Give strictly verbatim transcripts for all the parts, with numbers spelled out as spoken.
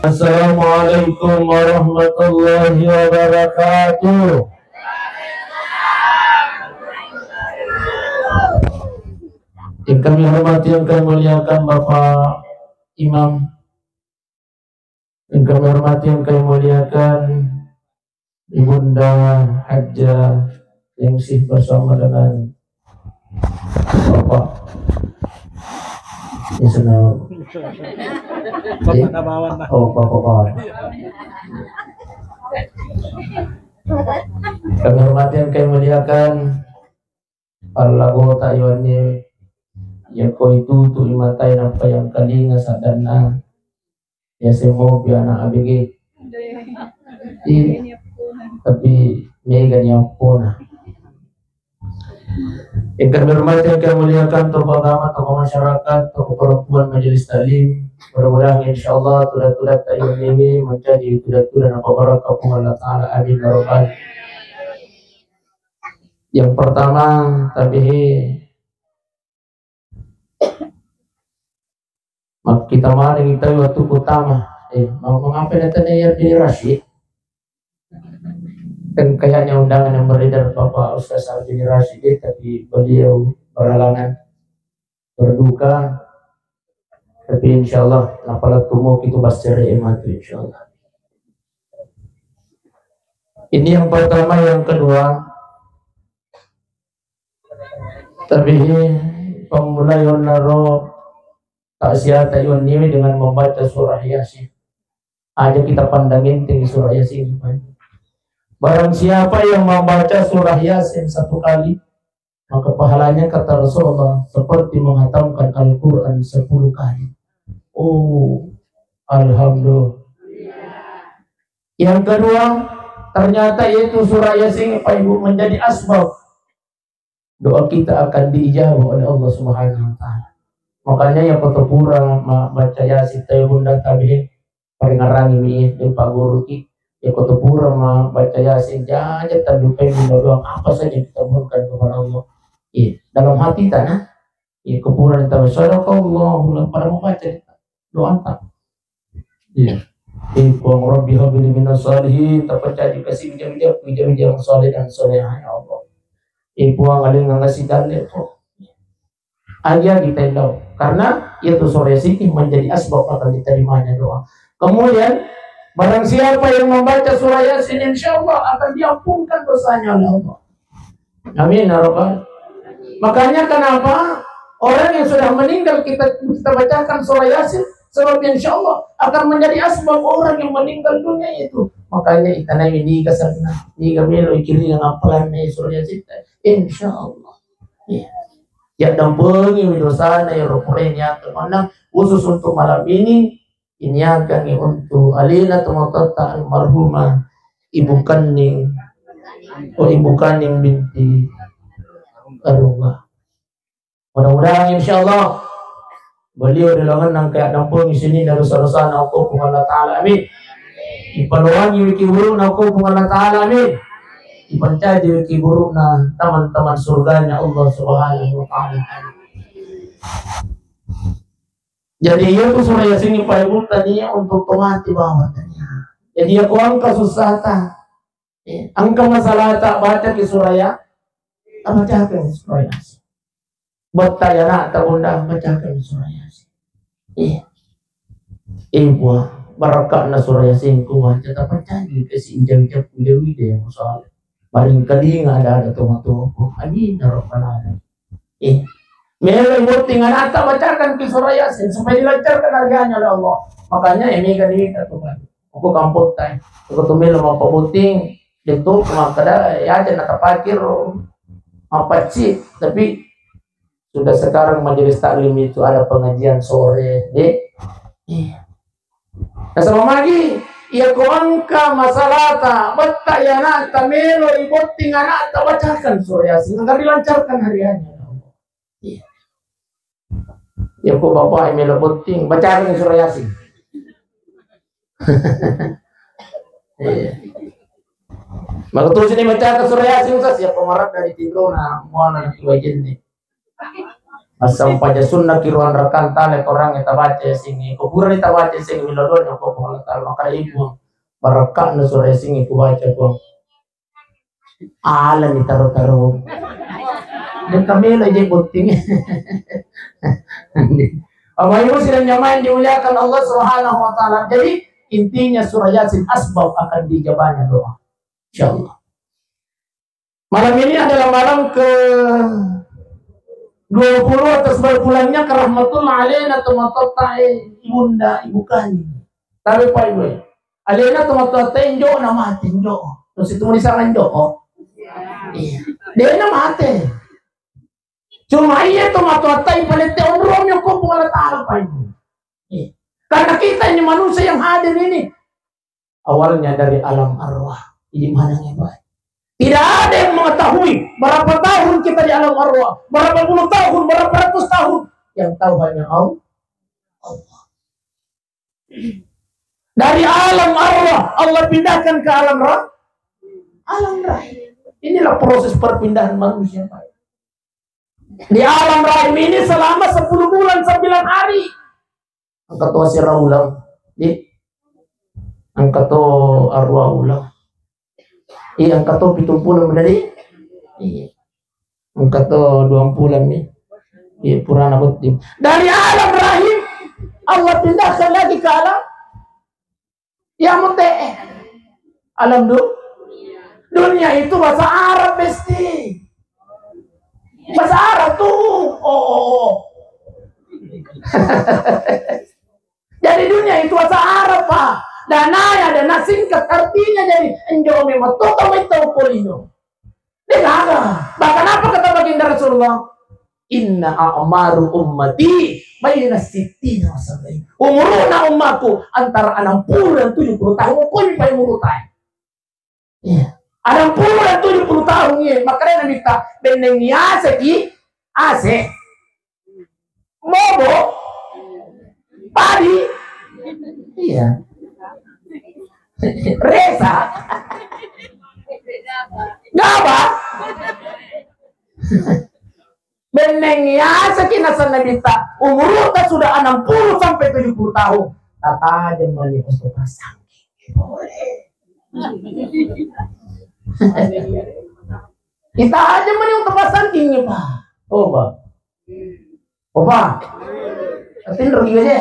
Assalamualaikum warahmatullahi wabarakatuh. Yang kami hormati, yang kami muliakan Bapak Imam, yang kami hormati, yang kami muliakan Ibunda Hajjah Ningsih bersama dengan Bapak. Ya, senang. Bapak Nabawan lah. Oh, Bapak Bawan. Kami hormati, yang kami muliakan, para lagota iwanni, ya ko itu tu imatai napa yang kalinga sadanna. Ya, semua pi anak A B G. Iya. Tapi mega ni apa nah. Yang kami hormati, yang kami muliakan, tokoh agama, tokoh masyarakat, tokoh perempuan, majelis taklim. Mudah-mudahan, insya Allah, tuda-tuda tak ini menjadi tuda-tuda napa barakah Allah Ta'ala. Amin ya Rabbal. Yang pertama, tabihi Makkita maneng tau wettu pertama. Eh, mau mengapa datang Ardini Rashid? Kan kayaknya undangan yang beredar Bapak Ustaz Ardini Rashid, eh, tapi beliau berhalangan, berduka. Tapi insya Allah, napala tumo itu basere ematu, insya Allah. Ini yang pertama, yang kedua, tapi pemulai onaro tak siata iwan niwi dengan membaca surah Yasin. Aja kita pandang enteng surah Yasin. Barang siapa yang membaca surah Yasin satu kali, maka pahalanya kata Rasulullah seperti menghatamkan Al-Quran sepuluh kali. Oh, alhamdulillah. Yang kedua, ternyata yaitu surah Yasin, Pak Ibu, menjadi asbab doa kita akan diijabah oleh Allah Subhanahu wa Ta'ala. Makanya ya, ko to pura ma-, baca Yasin, tayo bunda tabihin, paringarangi mi, eh, Pak Guru ki. Ya, ko to pura ma-, baca Yasin, jaja tandukai bunda doang, apa saja kita mohonkan kepada Allah. Iya, dalam hati tanah. Iya, ko pura kita, sadaqallahu, pada membaca doa tak. Iya. Eh, Puang Rabbi habli minas salihin, tapacaji kasi wija-wija, wija-wija yang saleh dan salehah, ya Allah. Eh, Puang, aling ngangasi dalle, Puang. Agi-agi tendau. Karena itu surah Yasin menjadi asbab akan diterimanya doa. Kemudian, barang siapa yang membaca surah Yasin, insya Allah akan diampunkan dosanya oleh Allah. Amin ya Rabbal. Makanya kenapa orang yang sudah meninggal kita, kita bacakan surah Yasin, sebab insya Allah akan menjadi asbab orang yang meninggal dunia itu. Makanya itanai niga senna, niga melo ikiri dengan apalan surah Yasin. Insya Allah. Iya. Ya, dampengi dosana ya ro purenya, khusus untuk malam ini. Ini akan untuk alina tomatoatta almarhumah Ibu Kanning, oh, Ibu Kanning binti Arunga. Mudah-mudahan, insya Allah, beliau di lengan nang kayak dampung di sini dari sana-sana, aku Puang Allah Ta'ala, amin. Ipalowangi wiki burukna, aku Puang Allah Ta'ala, amin. Ipancaji wiki burukna teman-teman surganya Allah Subhanahu wa Ta'ala. Jadi, iya tu surah Yasin paling tania untuk tomati bawang tania. Jadi, iya ko engka susah ta, eh, engka masalah ta, baca ki surah ya, bacakan surah Yasin. Betta ya nak, ta bunda, bacakan surah Yasin. Eh, eh, buah, barakatna surah Yasin ku baca, ta pacaji ke si ujang-ujang, ujang-ujang yang masalah. Paling kalinga ada-ada tomatoa. Amin ya rabbal alamin. Eh, melo botting anakta bacakan ki surah Yasin supaya dilancarkan hariannya oleh Allah. Makanya ya mega ni kita tuh kan. Aku kampung tai. Aku tuh melo mau botting, itu makada ya aja nak pakir apa sih, tapi sudah sekarang majelis taklim itu ada pengajian sore, deh. Iya. Nasaba magi, iya ko engka masalahta, betta iya anakta, melo ibotting anakta, bacakan surah Yasin, agar dilancarkan hariannya. Iya. Iya ko bapak melo botting, bacakan surah Yasin. Iya. Maka terus ini bacakan surah Yasin, Ustaz, siapa marat dari tidur, nah, mau anak tua jenis. Massempajang sunnah ki ruang rakang tale Korangnge tabaca yasingnge. Kuburan tabaca yasingnge, milodon ko Allah Ta'ala. Maka ibu barakakna sura yasingnge kubaca, Puang. Alani taro-taro. Dan kamela je botting. Bapak Ibu sidang jamaah yang dimuliakan Allah Subhanahu wa Ta'ala. Jadi, intinya surah Yasin asbab akan dijabahnya doa. Insyaallah. Malam ini adalah malam ke dua puluh atas berpulangnya ke rahmatullah alaina tomatoatta, eh, ibunda, ibu kami. Tapi Pak Ibu, eh, alaina tomatoatta, eh, njo na mati, njo. Terus itu mau disangka njo, oh. Iya. Dia na mati. Cuma iya tomatoatta ipalette onrong ko Puang Allah Ta'ala, Pak Ibu. Iya. Karena kita ini manusia yang hadir ini, awalnya dari alam arwah. Jadi mana yang baik? Tidak ada yang mengetahui berapa tahun kita di alam arwah, berapa puluh tahun, berapa ratus tahun. Yang tahu hanya Allah. Allah. Dari alam arwah, Allah pindahkan ke alam rah-, alam rahim. Inilah proses perpindahan manusia, Pak. Di alam rahim ini selama sepuluh bulan sembilan hari. Engka to asera uleng. Di. Engka to arwah uleng. Iya, engka to pitung puleng menari. Iya. Engka to duang puleng ni. Iya, purana botting. Dari alam rahim, Allah pindahkan lagi ke alam Ya mute. Alam du-, dunia itu bahasa Arab, Besti. Bahasa Arab tuh. Oh, oh, oh. Jadi dunia itu bahasa Arab, Pak. Dana ya, dana singkat artinya jadi enjo memang toto meto kolino. Dia gagal. Bahkan apa kata baginda Rasulullah? Inna a'maru ummati baina sittina wa sab'in. Umuruna ummaku antara enam puluh dan tujuh puluh tahun. Kuni pai umurutai. Iya. Enam puluh dan tujuh puluh tahun, iya. Makanya Nabi ta, benneng yase ki, ase. Bobo. Padi. Iya. Resa. Gaba. Benneng yasaki nasenna Nabitta, umurta sudah enam puluh sampai tujuh puluh tahun. Tatajeng mani untuk pasang. Kita aja mani untuk pasang, Pak. Oh, Pak. Opa. Tinro juga je.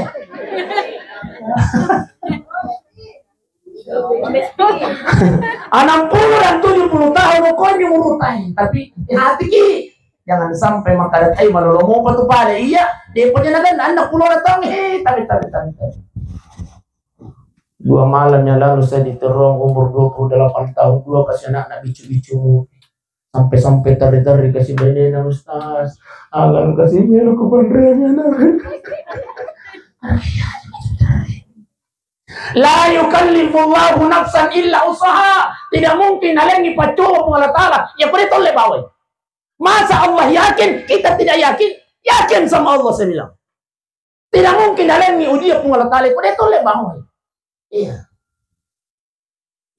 Enam puluh dan tujuh puluh tahun kau ini murutai, tapi hati ki jangan sampai maka ada tai malolo mau patu pada iya dia punya naga anak pulau datang he tapi tapi tapi tapi. Dua malam yang lalu saya diterong umur dua puluh delapan tahun dua kasih anak anak bicu bicu. Sampai-sampai teri-teri kasih benena, Ustaz. Akan kasih miru ku penrengan. La yukallifullahu nafsan illa usaha. Tidak mungkin nalengi paccoba Puang Allah Ta'ala. Ya, pada tolle bawai. Masa Allah yakin, kita tidak yakin? Yakin sama Allah, saya bilang. Tidak mungkin nalengi ujian Puang Allah Ta'ala. Pada tolle bawai. Iya.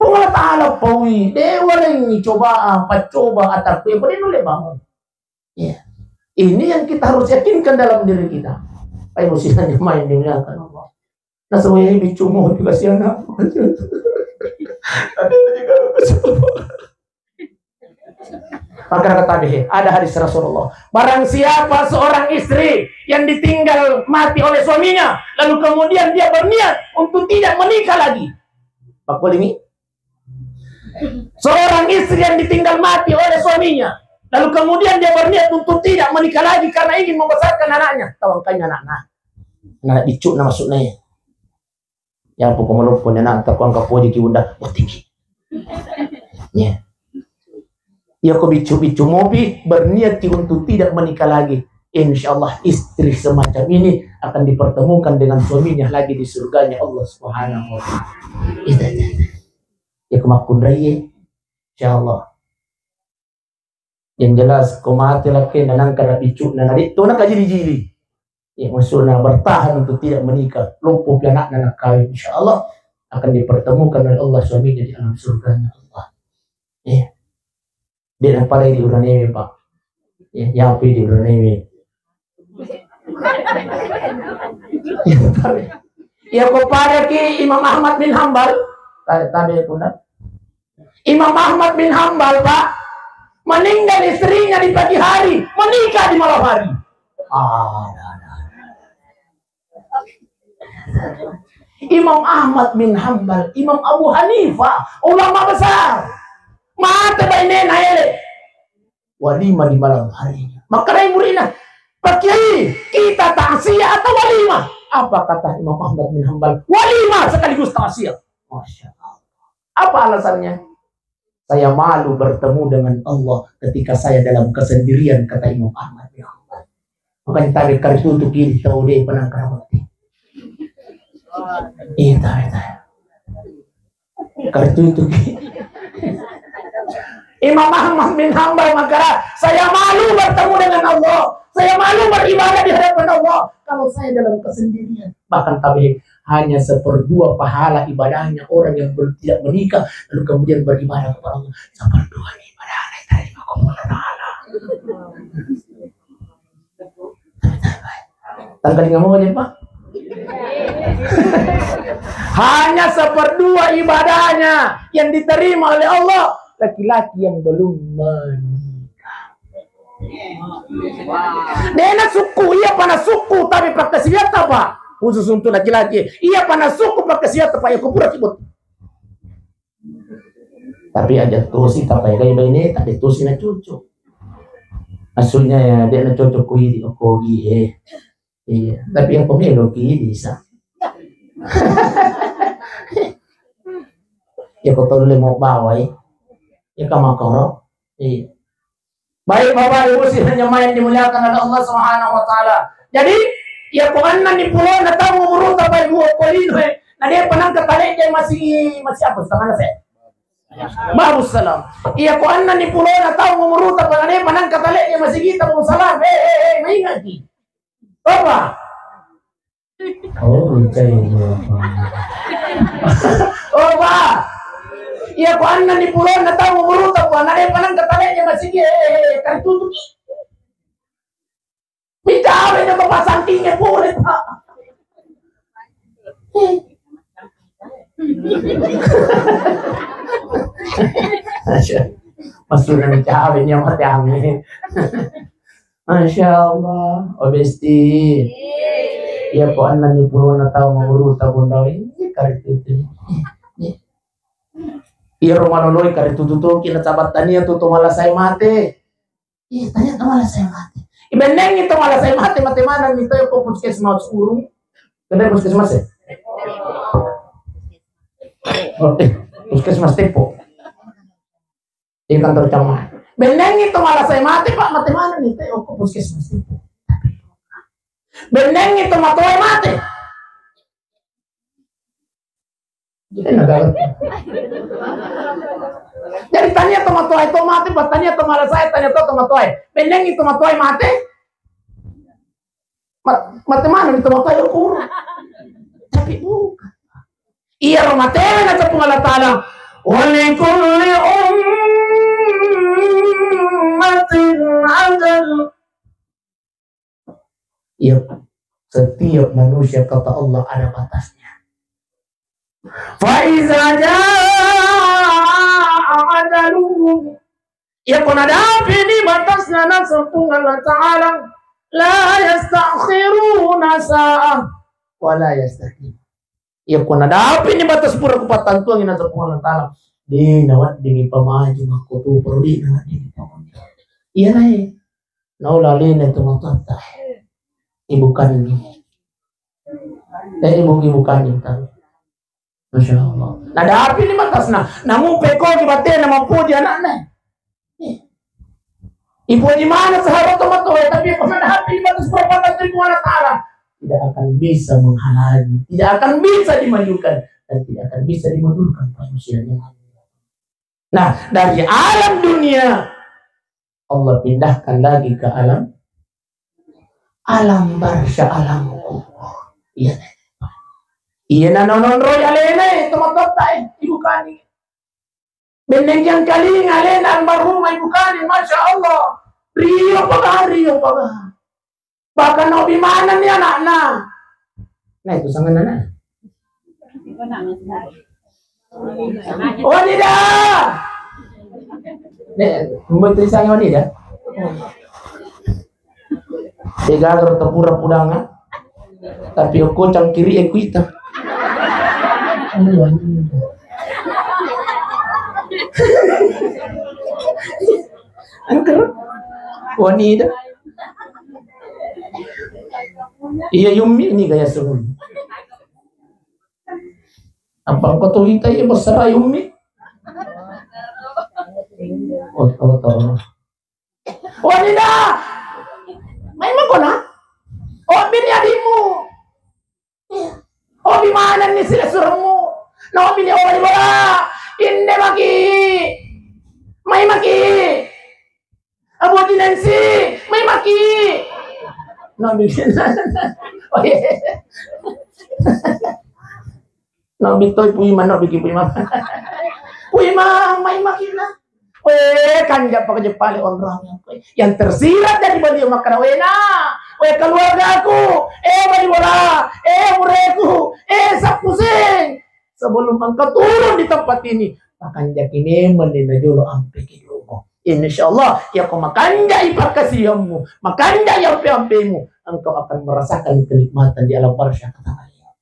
Puang Allah Ta'ala paui, de walengi cobaan, paccoba, atakku, ya, boleh nulle bangun. Ya. Ini yang kita harus yakinkan dalam diri kita. Ayo, sisanya main dimuliakan Allah. Nah, semuanya bicu mau dikasih anak. Ada juga. Maka kata Nabi, ada hadis Rasulullah. Barang siapa seorang istri yang ditinggal mati oleh suaminya, lalu kemudian dia berniat untuk tidak menikah lagi. Pak Polimi, seorang istri yang ditinggal mati oleh suaminya, lalu kemudian dia berniat untuk tidak menikah lagi karena ingin membesarkan anaknya. Tawangkanya anak-anak. Anak bicu nama maksudnya. Ya, pokok maloppo ni anak, tak kuangka poji ki bunda. Wah, tinggi. Ya. Ya, ko bicu-bicu mopi, berniat ki untuk tidak menikah lagi. Insya Allah istri semacam ini akan dipertemukan dengan suaminya lagi di surganya Allah Subhanahu wa Ta'ala. Itu aja. Ya, kemakun raya. Insya Allah. Yang jelas, ko mate lakke, nanangka na bicu, na nadetto na kajili-jili. Ya, maksudnya bertahan untuk tidak menikah. Loppo pi anakna nakawin, insya Allah akan dipertemukan oleh Allah suaminya di alam surganya Allah. Ya. Dia nampak di uranewe, Pak. Ya, ya, apa di uranewe. Iya, tabe. Iya, ko pada ki Imam Ahmad bin Hambal. Tabe, tabe, punna. Imam Ahmad bin Hambal, Pak, meninggal istrinya di pagi hari, menikah di malam hari. Ah, Imam Ahmad bin Hambal, Imam Abu Hanifah, ulama besar. Mate bainena ele. Walimah di malam harinya. Makkedai muridna, "Pak Kiai, kita takziah atau walimah?" Apa kata Imam Ahmad bin Hambal? "Walimah sekaligus takziah." Masya Allah. Apa alasannya? "Saya malu bertemu dengan Allah ketika saya dalam kesendirian," kata Imam Ahmad bin Hambal. Makanya tabe karitutu kiri tau de penang karawati. Iya, tabe, tabe. Karitutu kiri. Imam Ahmad bin Hambal makkeda, "Saya malu bertemu dengan Allah. Saya malu beribadah di hadapan Allah kalau saya dalam kesendirian." Bahkan tabe, hanya seperdua pahala ibadahnya orang yang ber-, tidak menikah lalu kemudian beribadah kepada Allah. Seperdua ibadah diterima oleh Allah Ta'ala. Tanggal lima mau aja, Pak. Hanya seperdua ibadahnya yang diterima oleh Allah, laki-laki yang belum menikah. Dena sukku, iya pana sukku, tapi pakai siapa, Pak? Khusus untuk laki-laki. Iya pana sukku pakai siapa, Pak? Ya kupura kibut. Tapi aja tosi tapai gai baine, tapi tosi na cucu. Maksudnya ya, dia na cocok ku idi, okogi, eh. Iya, tapi yang pemilu ki bisa. Ya, ko tolle mau bawai. Ya, kamakoro. Iya. Baik, Bapak Ibu sidang jamaah yang dimuliakan oleh Allah Subhanahu wa Ta'ala. Jadi, iya ko enneng ni pulona taung umuruta, Bapak Ibu, ko lino, eh. Na de' pa nengka talejja masigi, masigi apa? Setengah nase. Babu salam. Iya ko enneng ni pulona taung umuruta, Pak, na de' pa nengka talejja masigita, Babu salam. Eh, eh, eh, maingaki. Apa? Oh, percaya. Oh, Pak. Iya ko enneng ni pulona taung umuruta, Pak, na de' pa nengka talejja masigi, eh, eh, eh, kan tutuki. Bicara na Bapak santingnya boleh, Pak. Masuk na bicara ini sama tiangnya. Masya Allah, oh besti. Iya ko enneng ni pulona taung umuruta, Bunda. Ini kali itu. Iya, rumah loloi kali itu tuh, kina sabat tania tuh, tuh malah saya mati. Iya, tania tuh malah saya mati. Ibennengi tuh malah saya mati, mati mana nih tuh, ko puskesmas urung. Kedai puskesmas ya? Oh, eh, puskesmas Tepo. Di kantor camat. Bennengi to malasai mate, Pak, mate manenni te okko puskesmas. Bennengi to matoae mate. Eh, nagara. Jadi tania to matoae to mate, Pak, tania to malasai, tania to, to matoae. Bennengi to matoae mate. Ma-, mate manenni to matoae okko. Tapi bukan. Iyaro matewe, nakko Puang Allah Ta'ala, "Wa likulli ummatin ajal." Iya, setiap manusia, kata Allah, ada batasnya. "Fa iza jaa ajaluhum." Iya, ko nadapi ni batasna, naseng Puang Allah Ta'ala, "La yastakhiruna sa'ah, wa la yastaqdim." Iya, ko nadapi ni batas pura kupattantuangi, naseng Puang Allah Ta'ala, de naweddingi pamaju makko tu, pura de naweddingi pamaju. Iya, nae. Naula alena tu matoatta. Ibu kandung. Eh, ibu, ibu kandung tau. Masya Allah. Nadapi ni batasna. Namu peko di batena, mappoji anakna. Eh. Ipoji mana sahabat tomatoa, tapi ko nadapi ni batas perbuatan tu Puang Allah Ta'ala, tidak akan bisa menghalangi, tidak akan bisa dimajukan, dan tidak akan bisa dimundurkan manusia yang lain. Nah, dari alam dunia, Allah pindahkan lagi ke alam, alam barzah, alam kubur. Iya. Iya, nanonroi alena, eh, tomatoatta, eh, ibu kandung. Benneng jangkalinga alena almarhumah ibu kandung, Masya Allah. Rio paga, rio paga. Bahkan naobi manenni anakna. Nah, itu sangan anak. Wanita. Nek, membuat tulisannya wanita. Tega kalau tempura pudanga. Tapi aku cangkiri aku itu. Angker. Wanita. Iya, Yummi ini gaya seru. Apa engkau tuh kita ya besar Yummi? Oh, oh, oh. Wanita. Main mana? Oh, bini adikmu. Obi manenni silessuremmu. Naobi ni oba di bola. Inde maki. Mai maki. Abu Haji Nancy, mai maki. Naobi. Oh, iya. Naobi toi Puimang, naobi ki Puimang. Puimang, mai maki na. Weh, kanja pakaje pale onrang. Yang tersirat dari beliau makkeda, wena, weh keluargaku, eh bali bola, eh mureku, eh sappuseng. Sebelum engkau turun di tempat ini, makanjaki memang ni najolo ampe ki dulu. Insya Allah, ya kau makanjai pakkasiwianmu, makanjai ampe-ampemu, engkau akan merasakan kenikmatan di alam barzakh, kata beliau.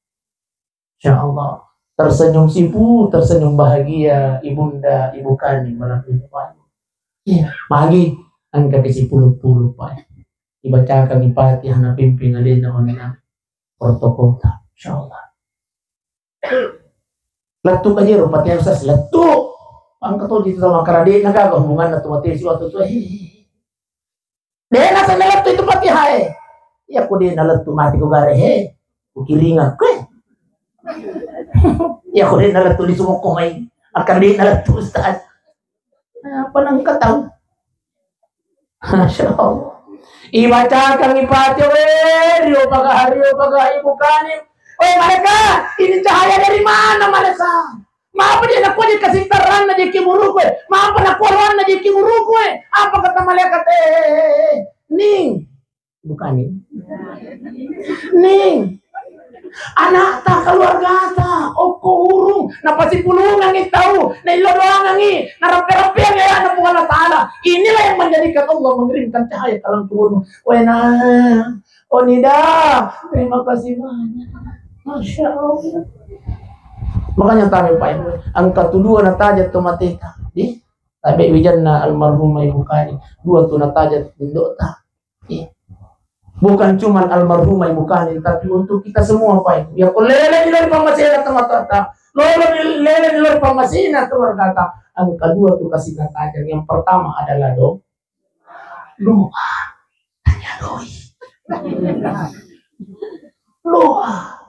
Insya Allah. Tersenyum sipu, tersenyum bahagia Ibunda, Ibu Kani malam ini, Pak. Iya, magi engka ke sepuluh puluh, Pak. Dibacakan Fatihah, napimping alena onna protokol ta. Insya Allah. Lettu kajero Fatihah, Ustaz, lettu. Angka to di tama karade na gaga hubunganna tu mate siwa tu tu. Dena sana lettu itu Fatihah e. Ya ku dena lettu mati ku gare he. Ku kiringa kue. Ya ku dena lettu di sumoko mai. Akan dena lettu Ustaz. Apa nang kau tahu? Masya Allah. Ibacakan ipate we, rio paga, rio paga Ibu Kani. Weh mereka, ini cahaya dari mana mereka? Mapa dia nak kau dikasih terang na jeki buruk we? Mapa nak kau ruan na jeki buruk we? Apa kata malaikat? Eh, eh, eh, eh. Ning. Bukan ini. Ning. Anakta, keluargata, okko urung, napasipulungangi tau, naillo doangangi, narappe-rappeangi ayana Puang Allah Ta'ala. Inilah yang menjadikan Allah mengirimkan cahaya ke dalam kuburmu. Wena, Onida, terima kasih banyak. Masya Allah. Makanya tabe Pak, angka tu dua nataja tu mateta. Di? Tabe wijanna almarhumah Ibu Kani. Dua tu nataja indokta. Iya. Bukan cuma almarhumah Ibu Kani, tapi untuk kita semua, Pak. Ya, ko lele di lori pammasena tomatoatta, lolo di lele di lori pammasena keluargata. Angka dua tu kasih nataja. Yang pertama adalah do-, doa. Tanya doi. Doa.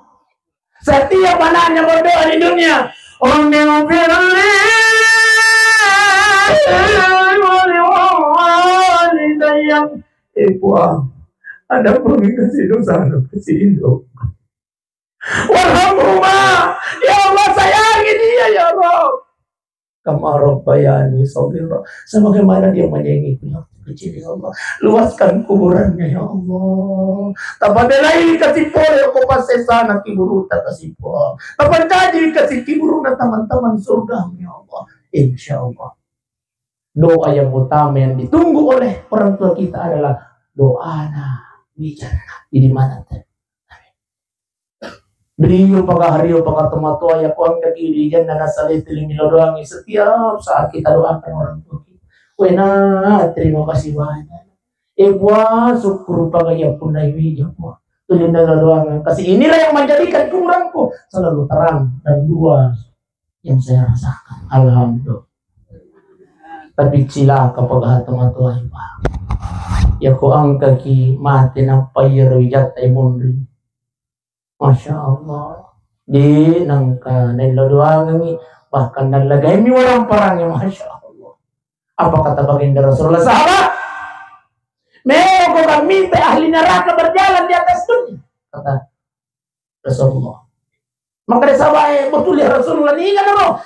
Setiap anaknya berdoa di dunia, Rabbi ghfirli waliwalidayya. Eh, Puang, ada pun kasih dosa, kasih indo. Warhamhuma, ya Allah, sayangi dia, ya Rabb. Kama rabbayani shaghira. Sebagaimana dia menyayangiku waktu kecil, ya Allah. Luaskan kuburannya, ya Allah. Tapabelai kasi pole ko pasesana kiburuta kasi pole. Tapancaji kasi kiburuna teman-teman surga, ya Allah. Insya Allah. Doa yang utama yang ditunggu oleh orang tua kita adalah doana wijanna. Di mana teh? Rio paga, rio paga tomatoa, ya ko engka ki di janna nasalai tuli millau doangi setiap saat kita doakan orang tua kita. Wena, terima kasih banyak. Eh, Puang, syukur paga ya punna iwija, Puang. Tuli millau doangi. Kasi inilah yang menjadikan kuburanku selalu terang dan luas yang saya rasakan. Alhamdulillah. Tapi cilaka paga tomatoa, Pak. Ya ko engka ki mate nappa iyaro wijatta monri. Masya Allah. Di nangka nello doangangi, bahkan nallagaimi warang parangnya, Masya Allah. Apa kata baginda Rasulullah, sahabat? Meko kami te ahli neraka berjalan di atas dunia, kata Rasulullah. Maka dia sahabat, eh, betul ya Rasulullah, ni kan,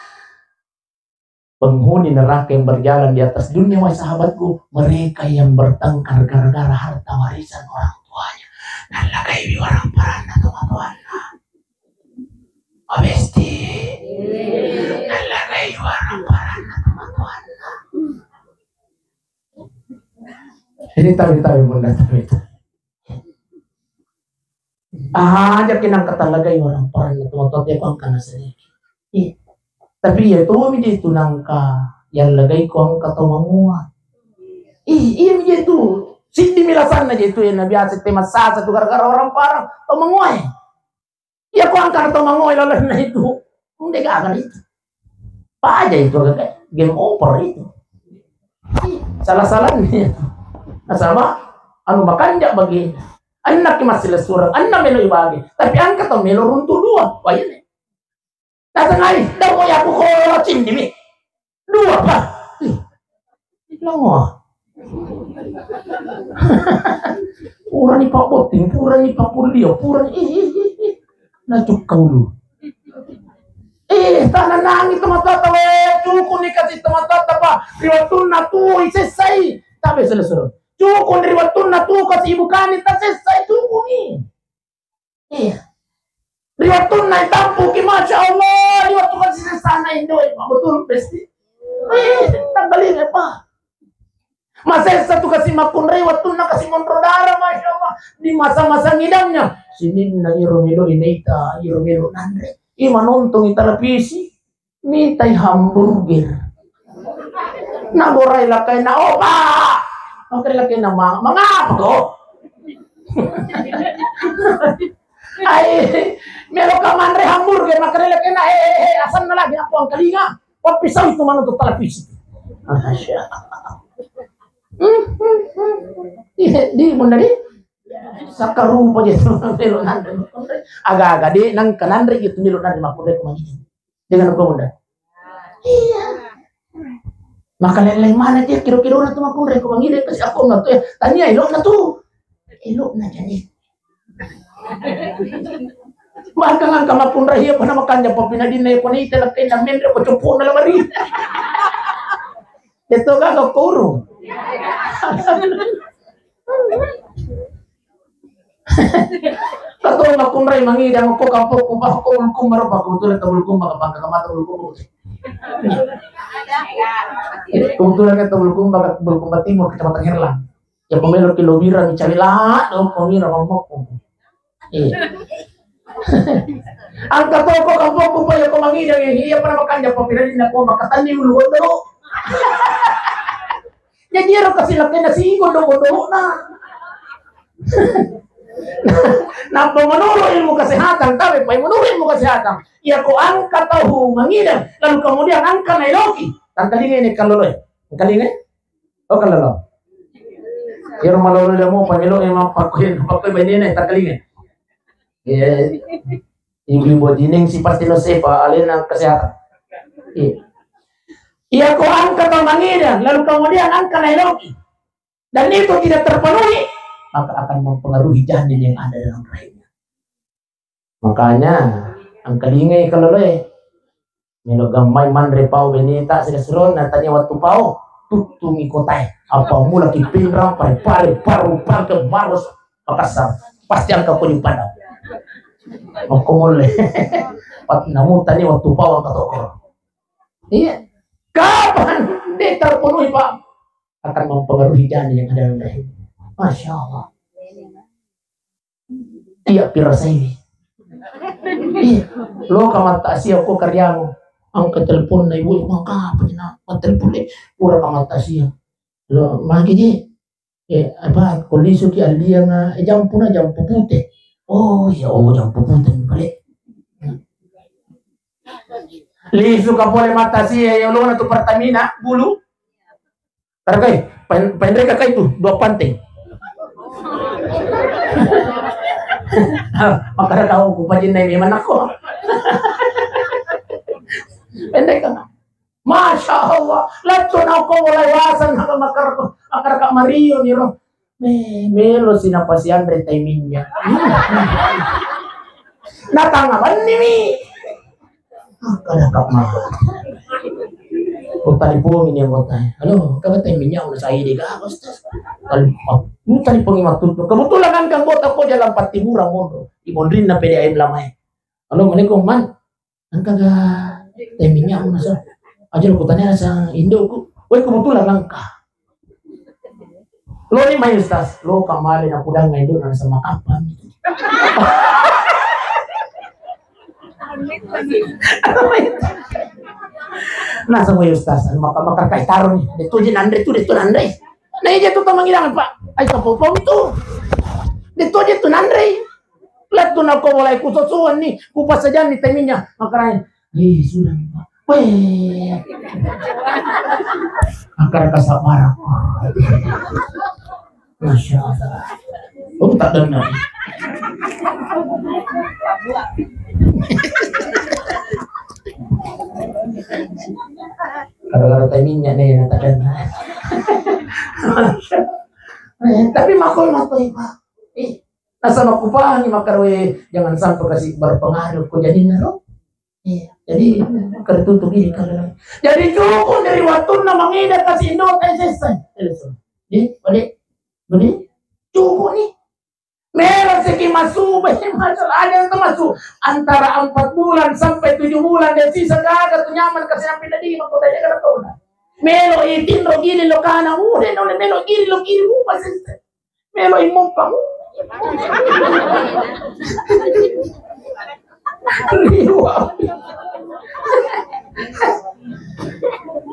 penghuni neraka yang berjalan di atas dunia, wahai sahabatku, mereka yang bertengkar gara-gara harta warisan orang tuanya. Nallagaiwi warang paranna tomatoanna. Besti. Nalagai warang-paranna tomatoanna. Ini tawi-tawi munda tawi. Aja ki nangka talagai warang-paranna tomatoatta ko angkana seddi. Ih, tapi iya tomi je tu nangka yallagai ko angka tau mangoa. Ih, iya mi je tu. Siddi mi lasanna je tu, iya na biasa te massasa tu gara-gara warang-parang tau mangoa. Iya ko angka tau mangoa lalenna itu. Nde gaga itu. Paja itu, game over itu. Ih, salah-salahnya itu. Nasaba anu makanja bagi. Annak ki masih lesurang, annak melo ibagi. Tapi angka tau melo runtu dua. Wah, iya. Natengai, dau mo yaku ko cindi mi. Dua, Pak. Ih, lango. Purani Pak Botting, purani Pak Kurdio, purani, ih, ih, ih, ih. Nah, cukka ulu. Eh, tananangi tomatoatta, we, cukuni kasi tomatoatta, Pak. Ri wettunna tu isessai. Tabe selesai. Cukun ri wettunna tu kasi ibukani tasessai, cukuni. Iya. Ri wettunna itampuki, Masya Allah, ri wettu kasi sessana indoe, Pak, betul, Besti. Eh, tanggalinga, Pak. Masessa tu kasi makkunrai wettunna kasi monro dara, Masya Allah. Di masa-masa ngidamnya, sininna iro melo inaita, iro melo nanre. I manontongi televisi. Mitai hamburger. Nagorai lakkainna, "Oh, Pak!" Makkeda lakkainna, "Ma-, mangapa ko?" "Ai, melo ka manre hamburger," makkeda lakkainna, "Eh, eh, eh, asanna lagi aku angkalinga. Pappisau itu manu tu televisi." Masya Allah. Iya, di, mun dari? Sakarupa je tu melo nanre. Aga-aga de nangka nanre je tu melo nanre makkunrai ko mangiding. Dengan ko munda. Iya. Maka lele mana je kiro-kiro na tu makkunrai ko mangiding kasi aku na tu, eh, tania elokna tu. Elokna jadi. Maka ngangka makkunrai iya pada makanja papinadinna iya ko ni telakkainna menre ko copona lamari. Itu kan ko urung. Kato makkunrai mangidang ko kampokku, Pak, ko Bulukumba, Pak, kebetulan ke Bulukumba, ke Pangkang Mata Bulukumba. Kebetulan ke Bulukumba, Bulukumba Timur, Kecamatan Herlang. Ya, pemelo kilo bira, mi cari lah, dong, kau ngira, Pak, mau. Iya. Angka toko kampokku, Pak, ya, ko mangidang, iya, pernah makan, ya, Pak, pira, ini, aku makan, tadi, ulu, ulu. Jadi ero kasi lakkainna sigo dogo-dogona. Nappa menurut ilmu kesehatan, tapi pai menurut ilmu kesehatan, iya ko angka tau mangidang, lalu kemudian angka nailoki, tangkalinga ini kaloloe, tangkalinga, oh kalolo, ero malolo lemo pamelo emang pakoi pakoi benene tangkalinga. Iya. Ibu-ibu jineng si pasti no sepa alena kesehatan. Iya. Iya ko angka tau mangidang, lalu kemudian angka nailoki, dan itu tidak terpenuhi, maka akan mempengaruhi janin yang ada dalam rahimnya. Makanya, angkalingai kalau loe. Melo gammai manre pao beneta sila surona tania wattu pao, tuttungi kotae. Apa mula ki pinrang, pare-pare, paru, pake, baros, pakasar. Pasti angka ko di padang. Makko molle. Pat namu tania wattu pao angka toko. Iya. Kapan de terpenuhi, Pak? Akan mempengaruhi janin yang ada dalam rahim. Masya Allah. Iya, pirasaiwi. Iya, lo ka mattasia ko karyamu. Angka telepon na ibu, maka apa na? Telepon le, pura ka mattasia. Lo magi je. Eh, apa, ko lisu ki alliang, eh, jampu na, jampu pute. Oh iya, oh, jampu pute balik. Lisu ka pole mattasia, ya lo na tu Pertamina bulu. Tarakai, pen-, pendek kakai tu, dua panting. Makara kau ku pajin nai memang aku. Pendek kan? Masya Allah, lettu na ko mulai wasan, makara, makara ka Mario ni ro. Me-, melo si napasianre tai minyak. Natanga banni mi. Ah, kada kak mah. Ko talipongi ni anggota. Halo, kamu teh minyak udah saya deh, kak, Ustaz. Tali-, oh, lu talipongi waktu itu. Kebetulan kan anggota ko jalan Patiburan, Monro. Di Mondrin na P D A M lama ya. Halo, Assalamualaikum, Man. Engka ga teh minyak masa? Aja lo kutanya sang indokku. Weh, kebetulan engka. Lo ni mai Ustaz, lo kamari na pudang ngai dulu na sama kapan. Nah, sama Ustaz, maka maka kai taruh nih. Itu aja nandre tuh, itu nandre. Nah, iya tuh teman hilang, Pak. Ayo, apa itu? Itu aja tuh nandre. Lettu nako mulai kusosoan ni, kupasajanni teh minyak, makanya, eh, sudah nih, Pak. Weh. Angkara kasabaran. Masya Allah. Oh, tak dengar. Gara-gara teh minyak nih, tak dengar. Eh, tapi makoi, makoi, Pak. Eh, Nasaba kupahangi makkaroe, jangan sampai kasih berpengaruh ko jadinna ro. Iya, jadi kertutup ini kalau. Jadi cukup dari waktunna mangeda kasih indo tai sessa. Telepon. Di, balik. Balik. Cukup nih. Melo siki masuk, masuk ada yang masuk antara empat bulan sampai tujuh bulan dia sisa gaga tu nyaman kasih sampai tadi mau kota jaga kau. Melo itin ro gili lo kana, udah nole melo gili lo gili, uh, masih. Melo i moppang. Riwa.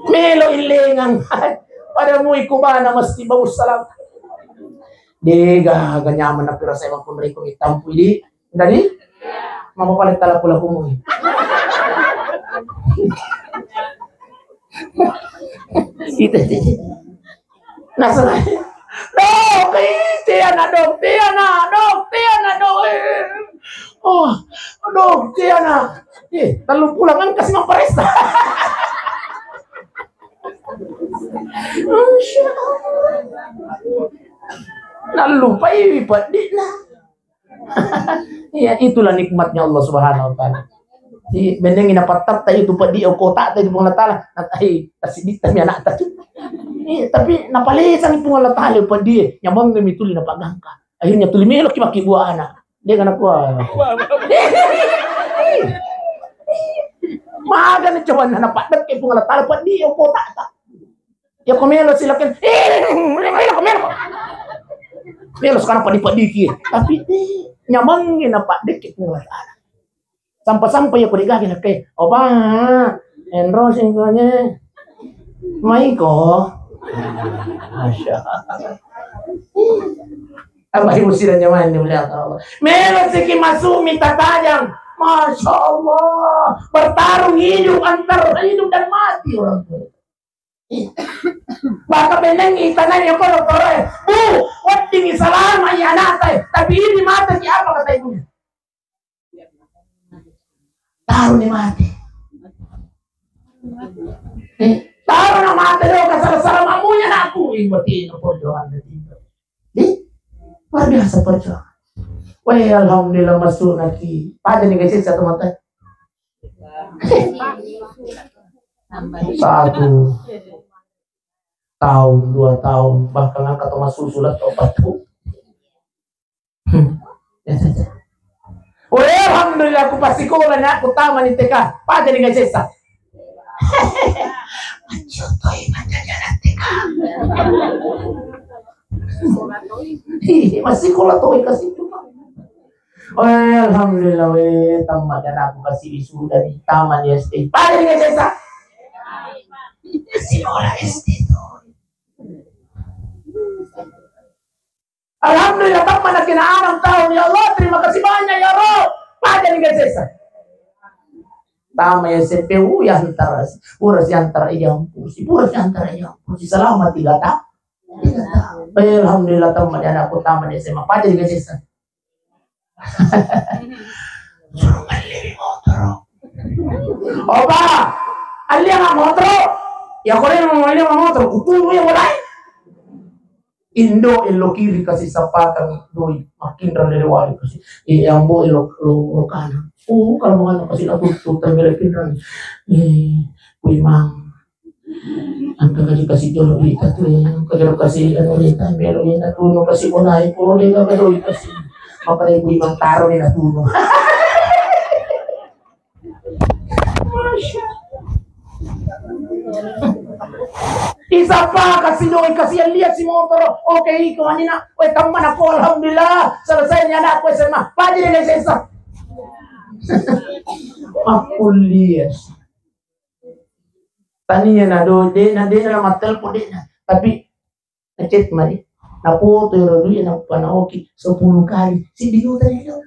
Melo i lengang. Pada mui kubana mesti bau salam. Dega ga nyaman na pira saya mampun riko itampu idi. Dadi? Mama paling tala pula kumui. Gitu. Nasaba, dok, eh, tiana, dok, tiana, dok, tiana, dok, eh. Oh, dok, tiana. Eh, tellu pulang engka si mamparessa. Masya Allah. Nallupai peddi'na. Iya, itulah nikmatnya Allah Subhanahu wa Ta'ala. Di benengi napattatta itu peddi kota tadi Puang Allah Ta'ala. Natai, tasiditta mi anakta tu. Iya, tapi napalesang Puang Allah Ta'ala peddi, nyamang mi tuli napagangka. Akhirnya tuli melo ki maki buah anak. Dia kana kuah. Maga ni coba na napaddekke Puang Allah Ta'ala peddi kota ta. Ya ko melo silakan. Eh, melo, melo, melo. Melo sekarang padi-padiki. Tapi, eh, nyamangngi napaddekke Puang Allah Ta'ala. Sampai-sampai ya ko digage nakke. Opa, enro singkanya. Maiko. Masya Allah. Apa ibu sira nyaman ni melihat Allah. Melo siki masuk minta tajang. Masya Allah. Bertarung hidup antara hidup dan mati orang tua. Maka benengi tanai yoko dottoroe, Bu, weddingi salama i anakta, tapi ini mate ki apa kata ibunya? Taruh ni mate. Eh, taruh na mate dong, kasala-sala mamunya anakku. Ih, berarti ini perjuangan dari ibu. Di, luar biasa perjuangan. Weh, alhamdulillah masuk naki. Pada ni guys, satu mata. Satu tahun, dua tahun, bahkan angka to masusu la to pattu. Hmm. Weh, alhamdulillah, ku pasikola ni aku tamani T K. Paja ni sessa. Aja toi manjajana T K. Ih, masikola toi kasi cuma. Oh, alhamdulillah, weh, tamma jana aku kasi wisuda di taman S D. Pada di sessa. Kasi ora S D tu. Alhamdulillah, tamma nakena enam tahun, ya Allah, terima kasih banyak, ya Rob. Pada di sessa. Tama S M P, uh, ya antara, pura si antara iya ampusi, pura si antara iya ampusi, selama tiga tahun. Tiga tahun. Eh, alhamdulillah, tamma di anakku, tama di S M A, pada di sessa. Suruh beli motor. Opa, alli anak motor. Ya, kau yang mau beli motor, kutu ya mulai. Indo elo kiri kasi sapakang doi, makinra lele wali kasi. Eh, ambo elo lo, lo kana. Oh, kalau mau kasi aku tuh termere kinrang. Eh, kuimang. Angka kaji kasi jolo duit tu, eh, angka jolo kasi anu duit, melo ina tuno kasi mulai, polo de gaga doi kasi. Maka de kuimang taro ni na tuno. Isappa kasi doi, kasi ellia si motoro. Oke, iko manina. Weh, tamma nako, alhamdulillah. Selesai ni anakku S M A. Pajani S S A. Makkuliah. Tania na do, de na, de na mattelpon, de na. Tapi ngechat mari. Napoto ero dui, nappa naoki sepuluh kali. Siddi juta ni do.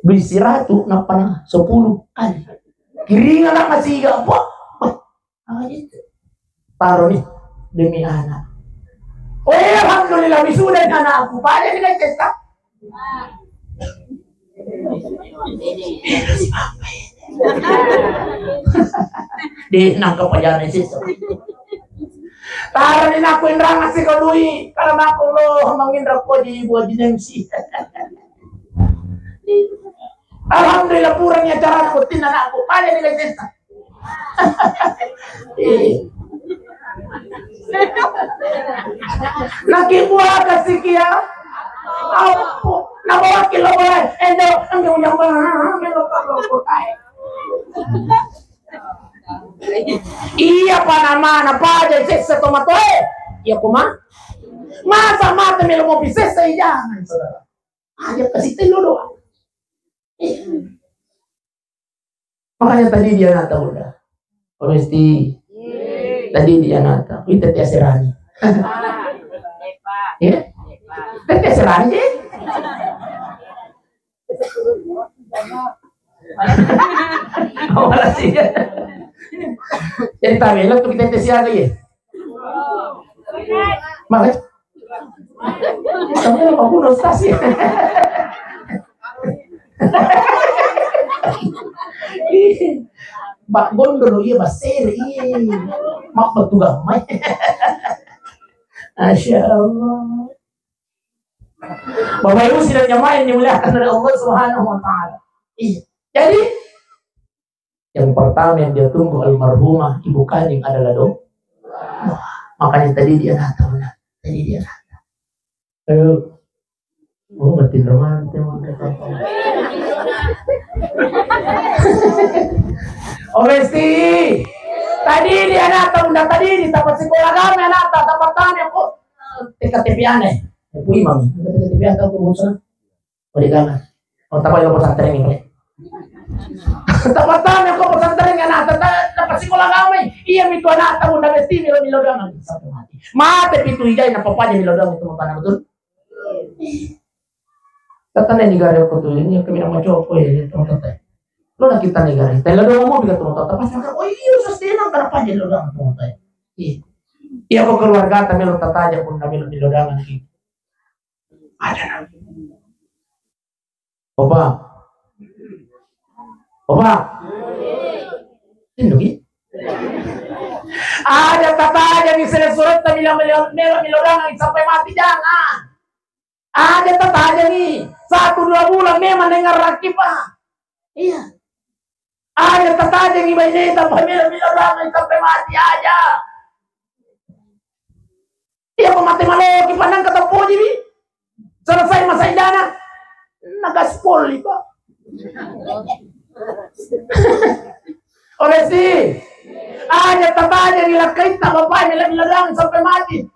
Dui siratu, nappa na sepuluh kali. Kiringa na masiga, apa? Apa itu? Taro ni demi anak. Oh, alhamdulillah, wisuda ni anakku. Pajani ngechat. De nangka pajana sisa. Taro ni nakku inrang asiko dui. Kalau makku lo manginra ko di buah dinengsi. Alhamdulillah, purani acara bottinna anakku. Pajani sisa. Naki buah kasih kia. Apa? Nabawa kilo boleh. Endo, endo yang mana? Melo kalau kotai. Iya, panamana paja sessa tomatoe. Iya, kuma? Masa mata melo mau pisessa, jangan, saudara. Aja kasih telo doang. Eh. Makanya tadi dia nata udah. Komesti. Tadi dia nata. Kita tiasa rani. Ya? Kita tiasa rani, ya? Awalnya sih. Jadi, tak melok tuh kita tiasa rani, ya? Makanya. Tapi apa pun, Ustaz, ya? Bak gondol, iya, basere, iya. Mak betul gamai. Masya Allah. Bapak Ibu sidang jamaah yang dimuliakan oleh Allah Subhanahu wa Ta'ala. Iya. Jadi, yang pertama yang dia tunggu almarhumah ibu kandung adalah doa. Makanya tadi dia nata, tadi dia nata. Ayo. Oh, mati romantis. Oh, Resti. Tadi dia nata, unda tadi di tempat sekolah kami nata, tempat tanya kok. T K T P aneh. Aku imam. T K T P atau urusan. Parigangan. Oh, tapa ilo pesantren ini, Pak. Tapa tanya ko pesantren, anak tata, tapa sekolah kami. Iya, mitu anak tahu, nda besti milo, milo dangan. Sampai mati. Mate pitu ijai, napa paja milo dangan itu, Bapak, betul? Tata ne negara ko tu, ini kami nama cowok, ya, teman tata. Lo nak kita negara, tela doang mau bikin teman tata. Pas makan, oh iya, susah tenang, kenapa aja milo dangan, teman tata? Iya. Iya, kok keluarga, tapi lo tata aja pun, kami lo milo dangan, gitu. Ada nang. Opa. Opa. Indoki. Aja tataja ni sere suretta mila mila mila mila dangan sampai mati, jangan. Aja tataja ni satu dua bulan memang dengar lagi, Pak. Iya. Aja tataja ni baineta mila mila dangan sampai mati aja. Iya, ko mate maloki, pandang kata poji wi. Selesai masa idana, nagaspol, Pak. Oleh si, aja tataja ni lakkaita, bapaknya lebih ladang sampai mati.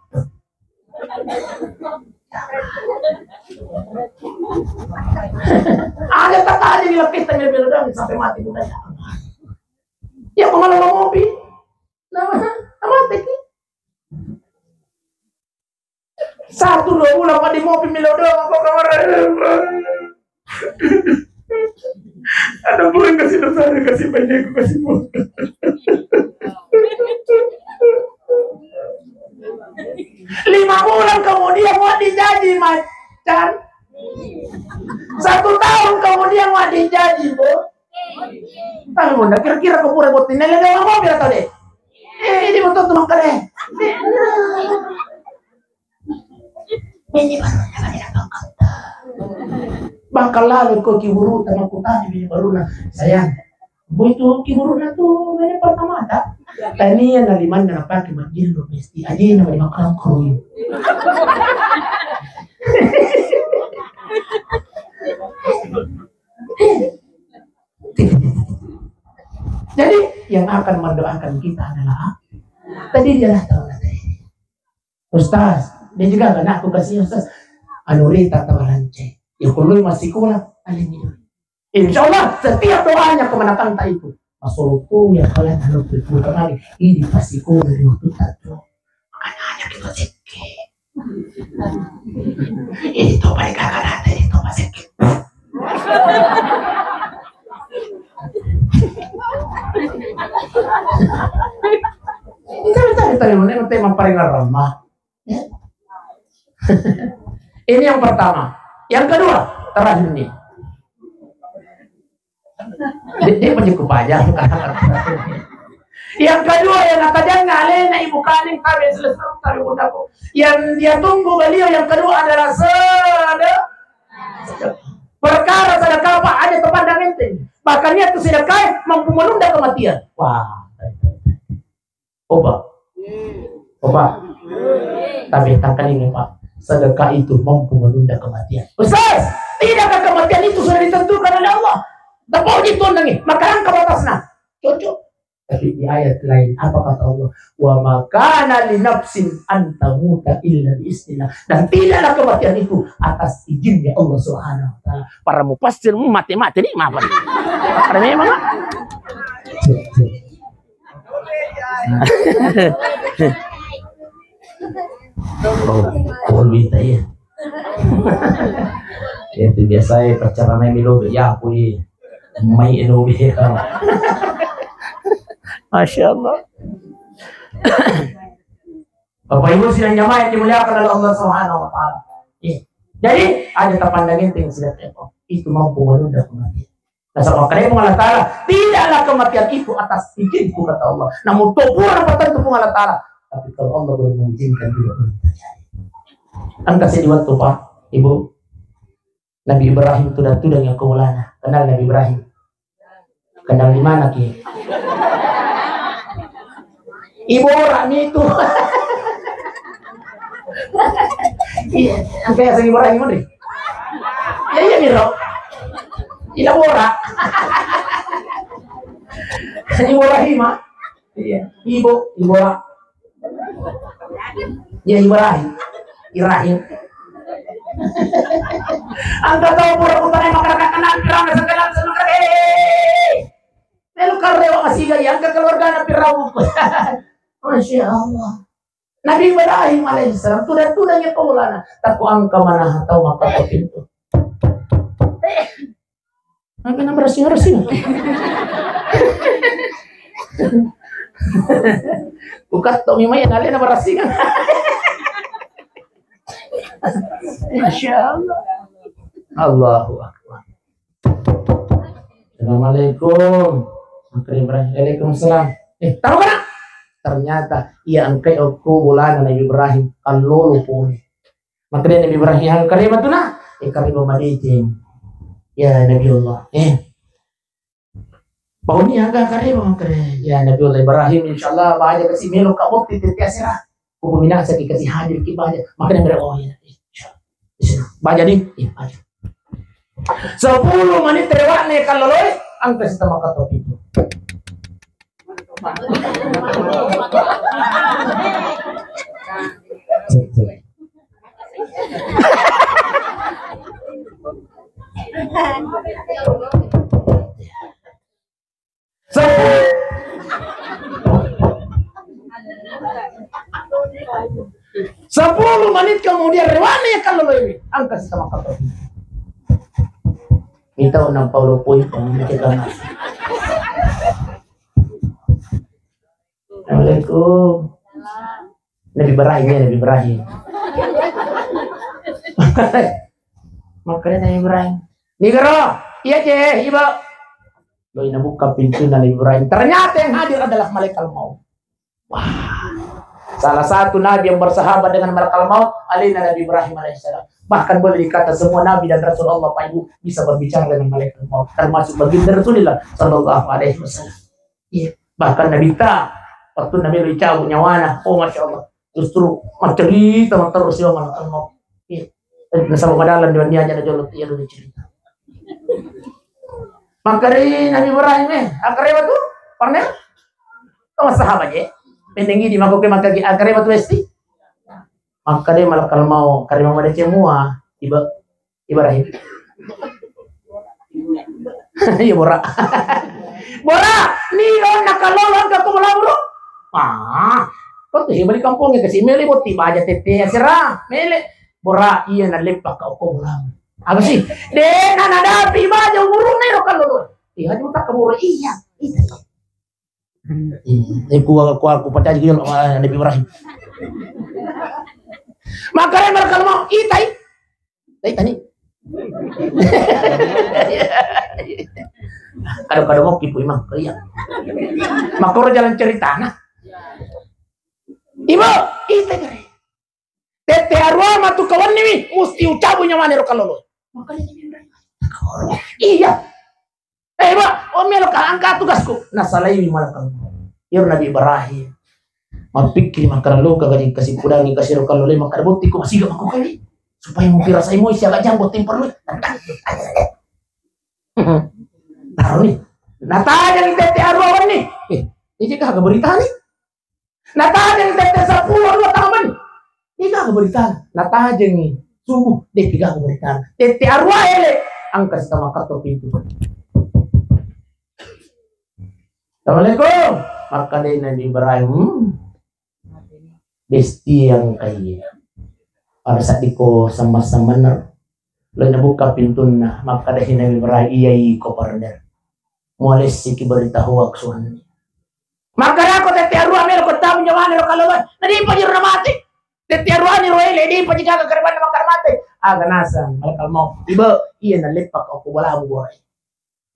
Aja tataja ni lakkaita, lebih ladang sampai mati, bukan? Ya, kemana lo ngopi? Nama, nama teki? Satu dua bulan, Pak, di mopi milo doang, kok kamar. Ada bulan kasih dosa, kasih banyak, kasih bulan. Lima bulan kemudian, mau dijaji macan. Satu tahun kemudian, mau dijaji, Bu. Tapi, Bunda, kira-kira ko pura botting, nelle dalam mobil atau deh? Eh, ini betul tuh, makanya. Ini baru namanya bangkanta. Bakal lalu ko kiburu sama kutanya bini baruna. Sayang, boy tu kiburuna tu ini pertama tak? Tania na limanna napake majillo pesti. Aja nama dimakan koi. yang akan mendoakan kita adalah Allah. Tadi dia lah tahu lah tadi. Ustaz, dia juga kan aku kasih Ustaz. Anu rita tahu lancar. Ya perlu masih sekolah, alimi dulu. Insya Allah setiap doanya kemenangan tak itu. Masuk ya kalian harus berputar lagi. Ini pasti kau dari waktu tak tuh. Makanya hanya kita sedikit. Ini tuh paling kakak nanti ini tuh masih sedikit. Ini kan tadi tadi mana yang tema paling ramah. Ya. Ini yang pertama. Yang kedua, terakhir nih. Dia, dia punya kupajang. Yang kedua yang natajanna alena ibu kaning tabe selesai tabe bundaku. Yang dia tunggu beliau yang kedua adalah sedekah. Perkara sedekah apa aja terpandang enteng. Bahkan niat sedekah mampu menunda kematian. Wah. Oba. Oba. Tapi tangkalinga, Pak. Sedekah itu mampu menunda kematian. Ustaz, tidakkah kematian itu sudah ditentukan oleh Allah? Tepuk di tuan lagi. Maka langkah batasnya. Cocok. Tapi di ayat lain, apa kata Allah? Wa ma kana li nafsin an tamuta illa bi iznillah. Dan tidaklah kematian itu atas izinnya Allah Subhanahu wa taala. Para mufassir, hmm, mati-mati nih, maaf. Ada memang, Pak? Oh, kalau minta ya. Ya, itu biasa ya, pacaran main milo, ya, aku, iya. Mai elo, iya. Masya Allah. Bapak Ibu sidang jamaah yang dimuliakan oleh Allah Subhanahu wa Ta'ala. Iya. Jadi, ada terpandang enteng sudah teko. Itu mampu menunda kematian. Nasaba makkeda Puang Allah Ta'ala, tidaklah kematian itu atas izinku, kata Allah. Namun, to pura napatentu Puang Allah Ta'ala. Tapi kalau Allah boleh mengizinkan juga boleh terjadi. Engka seddi wettu, Pak, Ibu. Nabi Ibrahim tudang-tudang yang kaulana. Kenal Nabi Ibrahim? Kenal di mana ki? Ibora ni itu. Iya, angka ya Ibrahim ni. Ya, iya, Miro. Ila Bora. Ibrahim, ah. Iya. Ibu, Ibora. Ya, Ibrahim. Ibrahim. Angka tau pura kutanya masyarakat kenal, pirang segala, segala, eh. Melu karrewa masiga, ya, angka keluarga na pirang. Masya Allah. Nabi Ibrahim alaihissalam, tuda-tuda nya kaulana. Takko angka manaha tau makkatau pintu. Angka na berasing-rasing. Bukan to memang yang alena berasing. Masya Allah. Allahu Akbar. Assalamualaikum. Angka Ibrahim. Waalaikumsalam. Eh, tahu kan? Ternyata ia angkai okko bolana Nabi Ibrahim kallolo pole. Makkeda Nabi Ibrahim, "Kareba tu na?" Eh, kareba madeceng. Ya Nabi Allah. Eh. Pauni angka kareba makkeda. Ya Nabi Allah Ibrahim, insyaallah baja kasi melo ka bokti tette asera. Kupu minasa ki kasi hadir ki baja. Makkeda mere, "Oh iya, insyaallah." Baja di, iya baja. Sepuluh menit rewane kalloloe, angka sita makkatau pintu. Cek, cek. Sepuluh. Sepuluh menit kemudian, rewane kalloloe, angka sita makkatau. Minta unang paulo pui, pemikiran. Assalamualaikum. Nabi Ibrahim, ya, Nabi Ibrahim. Makkeda Nabi Ibrahim, "Nigaro, iya je, iba." Doi nabuka pintu Nabi Ibrahim. Ternyata yang hadir adalah malaikat maut. Wah. Salah satu nabi yang bersahabat dengan malaikat maut, alena Nabi Ibrahim alaihissalam. Bahkan boleh dikata semua nabi dan rasul Allah, Pak Ibu, bisa berbicara dengan malaikat maut, termasuk baginda Rasulullah sallallahu alaihi wasallam. Iya. Bahkan Nabi ta, waktu Nabi dicabut nyawana, oh, Masya Allah, justru macerita terus ya malaikat maut. Iya. Nasaba madalan dengan dia aja jolo, iya dulu cerita. Makkeda Nabi Ibrahim, eh, angka rewa tu, parnel? Tau sahabat je. Pendeng idi mako ke maka ki akare batu esti. Maka de malakal mau karima madeceng mua. Iba Ibrahim. Iya, Bora. Bora, ni onna kallolo engka ko bola buru. Ah, kau tuh hebat di kampungnya, kasi mele botti baja tette asera. Mele. Bora, iya na leppa ka ko bola. Apa sih? De na nadapi baja umuruna ro kallolo. Iya, juta ka buru. Iya, itu. Hmm, eh, ku, ku, ku percaya gitu loh, ah, Nabi Ibrahim. Makanya mereka mau itai. Itai tani. Kado-kado mau kipu imang, iya. Makoro jalan ceritana. Ibu, itai kare. Tette arua matu kawanniwi, musti ucabu nyawane ro kallolo. Makanya Nabi Ibrahim. Iya. Eh, Ba, oh, melo ka angka tugasku. Nasalaiwi malakal maut. Iyaro Nabi Ibrahim. Mappikkiri makkada loka gaji kasi pudangi kasi ro kallolo makkada botti ko masiga mako kali. Supaya mupirasai moi siaga jambo temper lu. Taro ni. Natajang tette arua wenni. Eh, ini kah berita ni? Natajeng tette seppulo dua taman. Iga berita? Natajengi subuh, de piga berita. Tette arua ele, angka sita makatto pintu. Assalamualaikum. Makkadai Nabi Ibrahim, hmm, besti yang kaya. Pada saat diko sama-sama ner, lo nabuka pintunna, makkadai Nabi Ibrahim, iya iko partner. Mualessiki berita hoax suanni. Makkedako tette arua melo ko tamu nyawane ro kallolo. Na dipa jiro na mate. Tette arua ni ro ele, dipa jigaga kerebanna makkada mate. Aga nasang malakal maut. Ibe, iya na leppa ko balamu borai.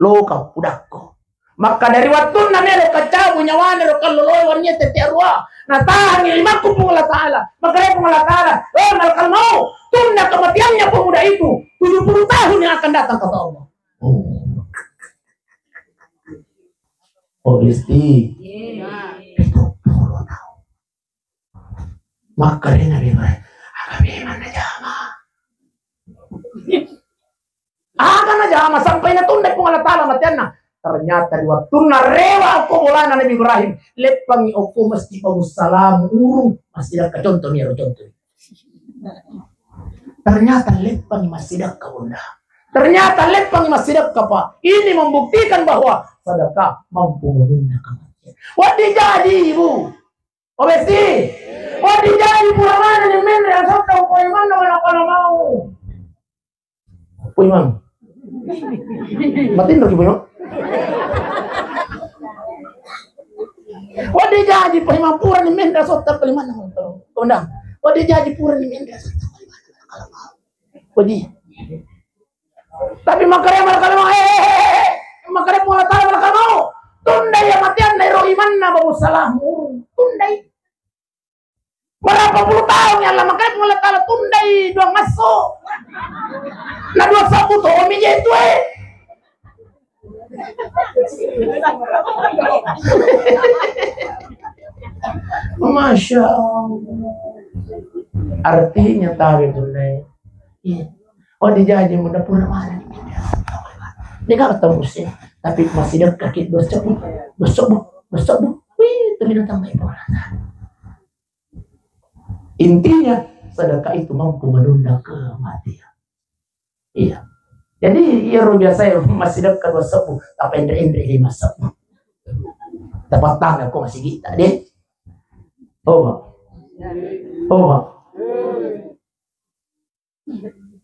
Loka pudakko. Makkada ri wattunna melo kacabu nyawane ro kallolo wannia tette arua. Natahangi limakku Puang Allah Ta'ala. Makkada Puang Allah Ta'ala, eh, malakal maut, tunda kematiannya pemuda itu tujuh puluh tahun yang akan datang, kata Allah. Oh. Oh, Gusti. Iya. Pitu puluh tahun. Makkadai Nabi Ibrahim, aga memang najama. Aga najama sampai natunda Puang Allah Ta'ala matianna. Ternyata di wattunna rewa ko bolana Nabi Ibrahim, leppangi okko Masjid Bagus Salam, urung masjid ka contoh ni ro contoh. Ternyata leppangi massidekka, Bunda. Ternyata leppangi massidekka, Pak. Ini membuktikan bahwa sedekah mampu menunda kematian. Wedding jaji, Ibu. Oh, Besti. Wedding jaji pura manenni menre asotta ko imanna mana kalau mau. Puimang. Matinro ki, Puimang. Wedding jaji, Puimang, purani menre asotta ko imanna. Undang. Wedding jaji purani menre asotta ko imanna. Wedding. Tapi makkada malakal maut, eh, eh, eh, eh, makkada Puang Allah Ta'ala malakal maut. Tundai ya matianna ro imanna Bagus Salam. Tundai. Berapa puluh tahun ya Allah, makanya Puang Allah Ta'ala tundai dua ngasso. Na dua sabbu to, omi je tu, eh. Masya Allah. Artinya tabe, Bunda. Iya. Oh, dijaji muda pura mana nih? Dia gak ketemu sih. Tapi masih dekat, dua sabbu, dua sabbu, dua sabbu. Wih, itu binatang baik. Intinya, sedekah itu mampu menunda kematian. Iya. Jadi, iya ro biasa ya, masih dekat dua sabbu, tapi endre-endre lima sabbu. Dapat tangan kok masih kita deh. Oh, Pak. Oh, Pak.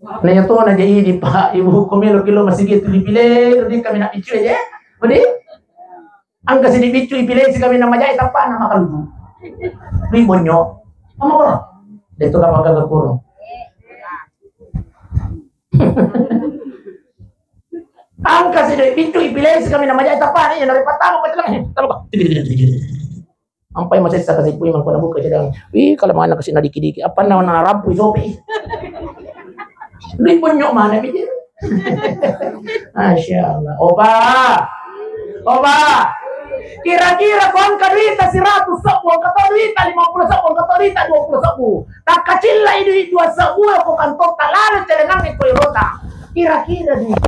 Nah, ya tuh aja ini, Pak. Ibu, kau melo kilo masih gitu dipilih, di kami nak icue ya. Budi? Angka sidi biccu ipilesi kami nama jai tappa nama kaluju. Dui bonyo. Mama koro. Detu kapang gaga kurung. Angka sidi biccu ipilesi kami nama jai tappa ni, yang dari pertama pecah lagi. Tahu kok. Ampai masessa kasi pui mangkona buka jedang. Wih, kalau mana kasi na diki-diki. Apa nama na rampu sopi? Dui bonyo mana biccu? Masya Allah. Oba. Oba. Kira-kira ko engka duita seratus sebbu, engka to duita lima puluh sebbu, engka to duita dua puluh sebbu. Takkacillai duit dua sebbu ko kantong talalo celengang ko irota. Kira-kira duit.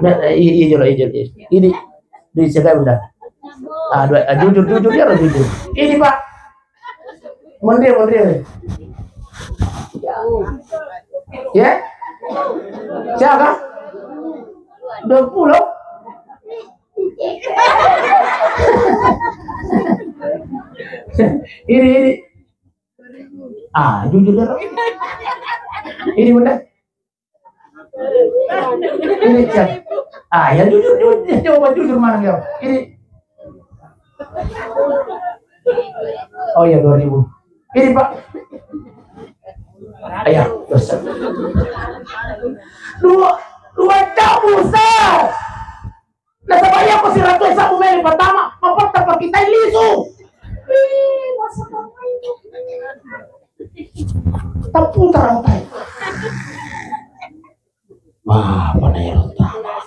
Nah, iya, iya, iya, iya. Ini. Siaga, Bunda? Ah, dua, ah, jujur, jujur, dia harus jujur. Ini, Pak. Mondre, mondre. Ya? Siaga? Dua puluh. Ini, ini. Ah, jujur, dia. Ini, Bunda. Ini, Cak. Ah, ya, jujur, jujur, jawab jujur, mana dia? Ini. Oh iya, dua ribu. Ini, Pak. Iya, terus. Dua, dua jam, Ustaz. Nasaba iya ko siratu e sabbu mele pertama, mapatta pakitai lisu. Ih, masa pertama itu. Taputar otak. Wah, apa na ero tama?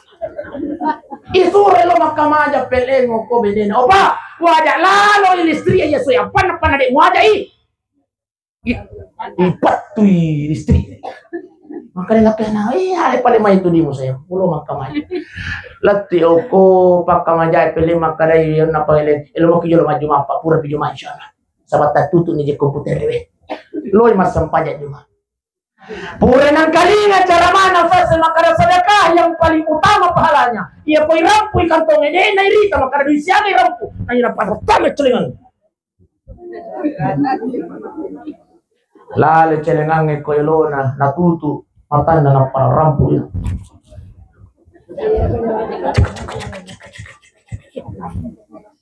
Isuro lo makkamaja peleng ko benena. Opa, waja lalo i listrik aja soya panna-panna de muaja i. I-, ipattui listrik. Makanya lakkena, iya, ale pale mai tu dimu saya. Pulo makkamaja. Latti oko pakkamaja peleng makkadai, iya, napa ele, elo maki jolo maju mappa, pura pi juma, insyaallah. Sabat tattutu ni je komputer we. Loi massempajang juma. Pura nangkalinga cara mana fase makkada sedekah yang paling utama pahalanya. Iya, ko irampui kantong ede, na irita makkada dui siaga irampu. Na ira pertama celengan. Lale celengangnge ko elona, natutu matanna, nappa rampu iya.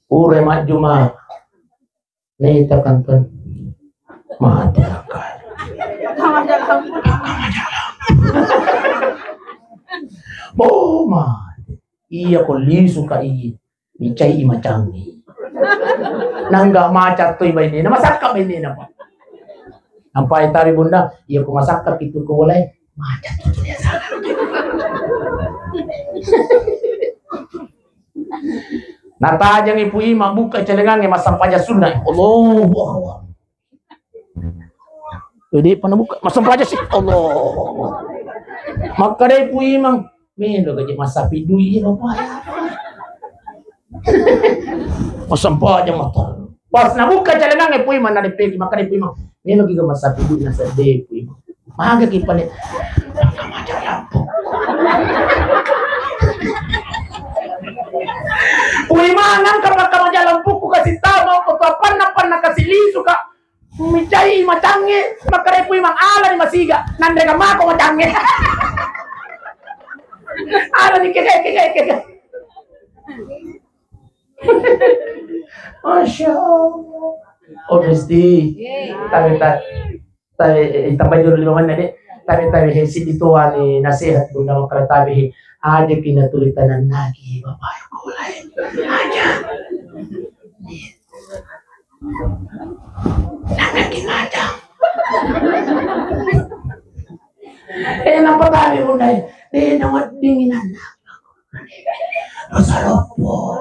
Pura majjuma. Neta kanton. Mati akal. Oh, mati. Iya ko lisu ka iya. Micai i macangngi. Nangga maca toi bainena, masakka bainena, Pak. Nampai tawi Bunda, iya ko masakka pitu ko bolai, maca tu dia sana. Natajangi Pu Imang, buka celengangnge, massampaja sunna. Allahu Akbar. Jadi pada buka, massampaja si. Allahu Akbar. Makkadai Pu Imang, melo gaji massapi dui iya, Bapak, ya. Massampaja mata. Pas nabuka celengangnge Pu Imang, nadepeki, makkadai Pu Imang, melo ki ga massapi dui, nasedde Pu Imang. Maga ki pale. Pakkamaja lampu. Pu Imang, nangka pakkamaja lampuku, kasi tama ko tu apanna-panna kasi lisu ka. Micai macangnge, makkadai Pu Imang, alani masiga, nanre ga mako macangnge. Alani keke, keke, keke. Masya Allah. Oh, mesti. Tapi tak, tapi, eh, tambah juru lima menit, deh. Tapi, tapi, eh, si itu ani nasihat Bunda makkada tapi, eh, aja kina tuli tanah lagi, Bapak, aku mulai. Aja. Nangaki majang. Eh, nappa tabe Bunda e. Eh, naweddingi nanna. Dosa loppo.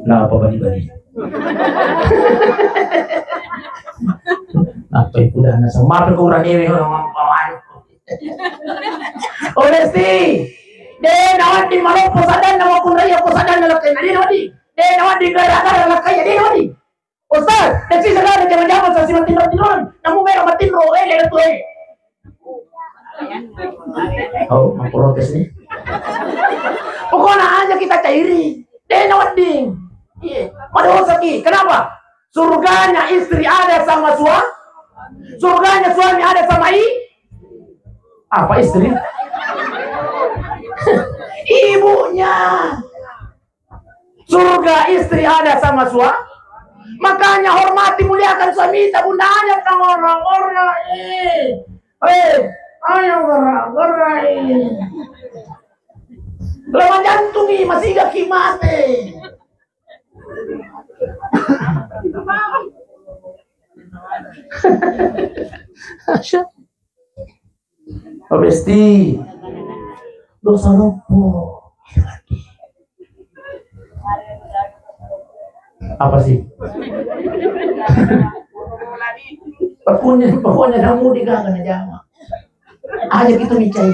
Napa bali-bali? Apa ibu dana sama apa kurang ini orang orang. Oh, Resti. De nawedding maloppo sadanna, makkunrai ko sadanna lakkainna. De nawedding. De nawedding gara-gara lakkainna. De nawedding. Ustaz, de sisa gara jama-jama sasi matinro-tinroan. Namu mero matinro, eh, lele tu, eh. Oh, memprotes nih. Pokoknya aja kita cairi. De nawedding. Iya. Madosa ki. Kenapa? Surganya istri ada sama sua-, surganya suami ada sama i-, apa istri? Ibunya. Surga istri ada sama sua-, makanya hormati, muliakan suamita, bundanya, orang-orang, eh. Eh, ayo gerak-gerak ini. Lemah jantung ini masih gak mati. Oh, Besti. Dosa loppo. Apa sih? Pokoknya, pokoknya kamu di gaga na jama. Aja kita micai.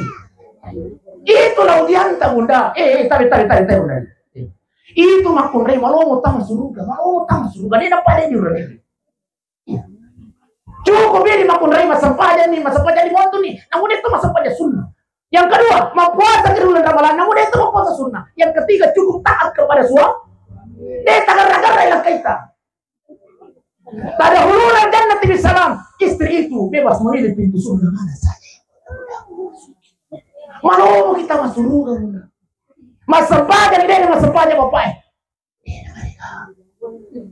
Itulah ujianta, Bunda. Eh, eh, tabe, tabe, tabe, tabe, Bunda. Eh. Itu makkunrai malomo tama suruga, malomo tama suruga. Dia dapat dia jurang. Cukup ini makkunrai massempajang ni, massempajang ni montu ni. Namun itu massempajang sunnah. Yang kedua, mappuasa di bulan Ramadan, namun itu mappuasa sunnah. Yang ketiga, cukup taat kepada suami. Dia tagarra-garra ilang kaita. Tadkhulul jannata bisalam. Istri itu bebas memilih pintu surga mana saja. Malomo kita masuk surga, Bunda. Massempajang dia, massempajang bapak.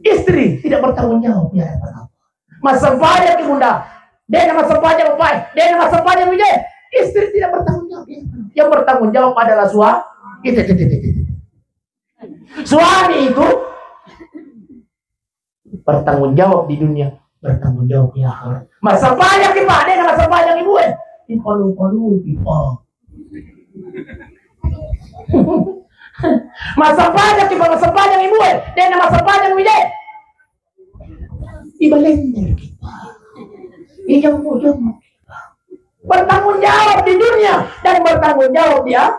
Istri tidak bertanggung jawab di hadapan Allah. Massempajang ki, Bunda. Dia massempajang bapak. Dia massempajang, Wijay. Istri tidak bertanggung jawab. Yang bertanggung jawab adalah suami. Itu, itu, itu, itu. Suami itu bertanggung jawab di dunia, bertanggung jawab di akhirat. Massempajang ki, Pak, de' na massempajang ibu e. Ipalu-palu, Pak. Massempajang ki, Pak, massempajang ibu e. De' na massempajang, Wijay. Ibalender ki, Pak. Ijemmu-jemmu ki, Pak. Bertanggung jawab di dunia dan bertanggung jawab di akhirat.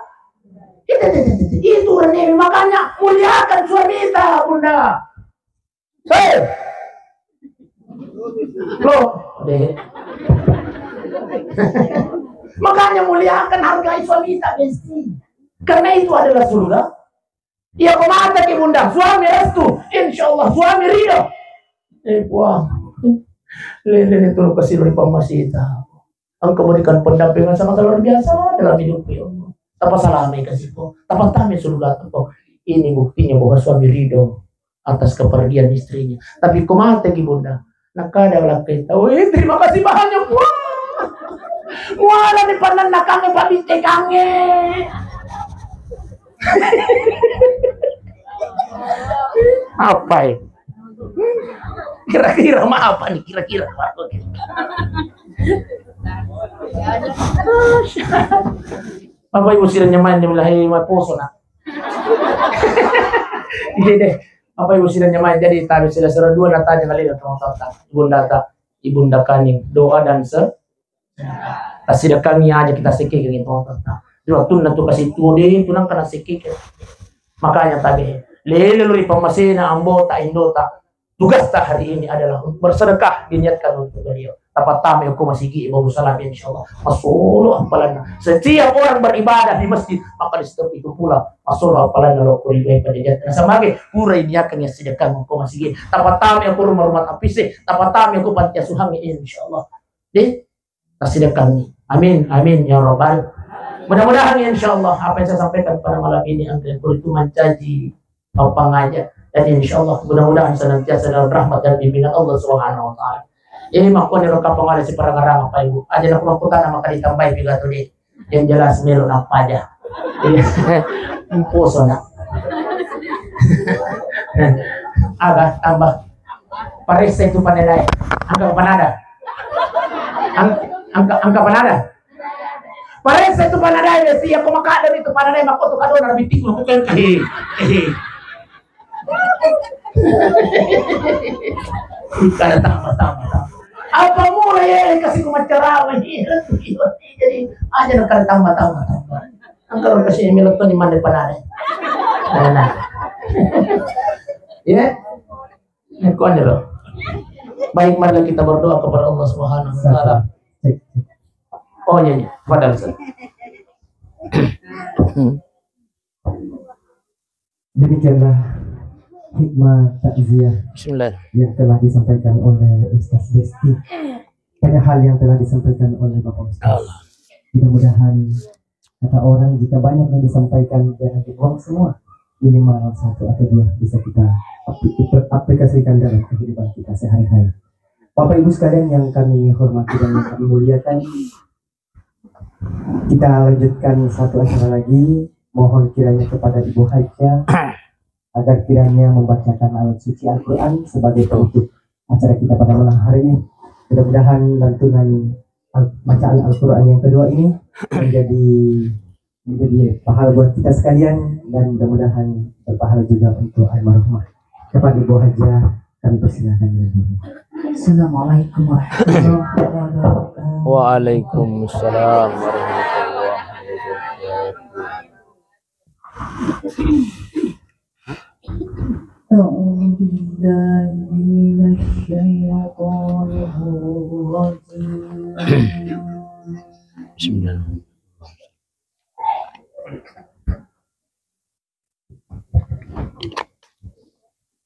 Itu, itu, itu, itu. Itu, Rene, makanya muliakan suamita, Bunda. Hei! Loh, deh. Makanya muliakan, hargai suamita, besti. Karena itu adalah surga. Iya, ko mate ki, Bunda, suami restu, insya Allah suami ridho. Eh, wah. Lele ni tulu kasi ri pammasita. Engkau berikan pendampingan sangat luar biasa dalam hidupku, ya Allah. Tapasalamai kasiko, tapattamai surga ko. Ini buktinya bahwa suami ridho atas kepergian istrinya. Tapi ko mate ki, Bunda, nakada lakkaita, "Wih, terima kasih banyak, wah. Muala ni pannanna kange, pabinte kange." Apa ya? Kira-kira mah apa nih? Kira-kira apa? Apa ibu siranya main di mulai maposo nak? Iya deh. Apa ibu siranya main? Jadi tabe sila sera dua natanya kali datang kata ibunda ta, ibunda kaning doa dan se Tassidekangngi aja kita sekkeke gitu. Di waktunna tu kasi tuo de tu nangka nasekkeke. Makanya tabe lele lu ri pammasena ambota indota. Tugasta hari ini adalah untuk bersedekah, diniatkan untuk beliau. Tapattama ko masigi baru salam, insyaallah. Masolo appalanna. Setiap orang beribadah di masjid maka di setiap itu pula masolo appalanna lo ko ri pajajatta. Samage pura iniakan ya sedekah ko masigi. Tapattama ko rumah-rumah tapise. Tapattama ko panti asuhan, insyaallah. Deh, tassidekangngi. Amin, amin ya rabbal. Mudah-mudahan, insyaallah, apa yang saya sampaikan pada malam ini, angka itu mencaji apa ngaja. Dan insyaallah mudah-mudahan senantiasa dalam rahmat dan bimbingan Allah Subhanahu wa Ta'ala. Ini makanya ro kapang ada si parang-arang apa ibu. Aja nak makutana maka ditambahi piga tu deh. Yang jelas melo napaja. Iya. Emposo nak. Aga tambah. Paressa itu panadai. Angka panada. Ang-, angka, angka panada. Paressa itu panadai, besti, aku makada itu panadai, mako tu kado na bitiku, aku kan, eh, eh. Kada tambah, tambah, tambah. Apa mulai ya, kasi ku macarama, iya, iya, jadi aja na kada tambah, tambah, tambah. Angka lo kasi melo tu ni mande panadai. Nah. Ya. Eko aja lo. Baik, marilah kita berdoa kepada Allah Subhanahu wa Ta'ala. Oh iya, iya. Fadal, Ustaz. Demikianlah hikmah takziah Bismillah. Yang telah disampaikan oleh Ustaz Desti. Banyak hal yang telah disampaikan oleh Bapak Ustaz. Allah. Mudah-mudahan kata orang, jika banyak yang disampaikan, jangan dibuang semua. Minimal satu atau dua bisa kita apli-, aplikasikan dalam kehidupan kita sehari-hari. Bapak Ibu sekalian yang kami hormati dan yang kami muliakan, kita lanjutkan satu acara lagi. Mohon kiranya kepada Ibu Hajah agar kiranya membacakan ayat suci Al-Quran sebagai penutup acara kita pada malam hari ini. Mudah-mudahan lantunan Al-, bacaan Al-Quran yang kedua ini menjadi, menjadi pahala buat kita sekalian dan mudah-mudahan berpahala juga untuk almarhumah. Kepada Ibu Hajah, kami persilakan. Assalamualaikum warahmatullahi wabarakatuh. Waalaikumsalam warahmatullahi wabarakatuh. أعوذ بالله من الشيطان الرجيم. بسم الله.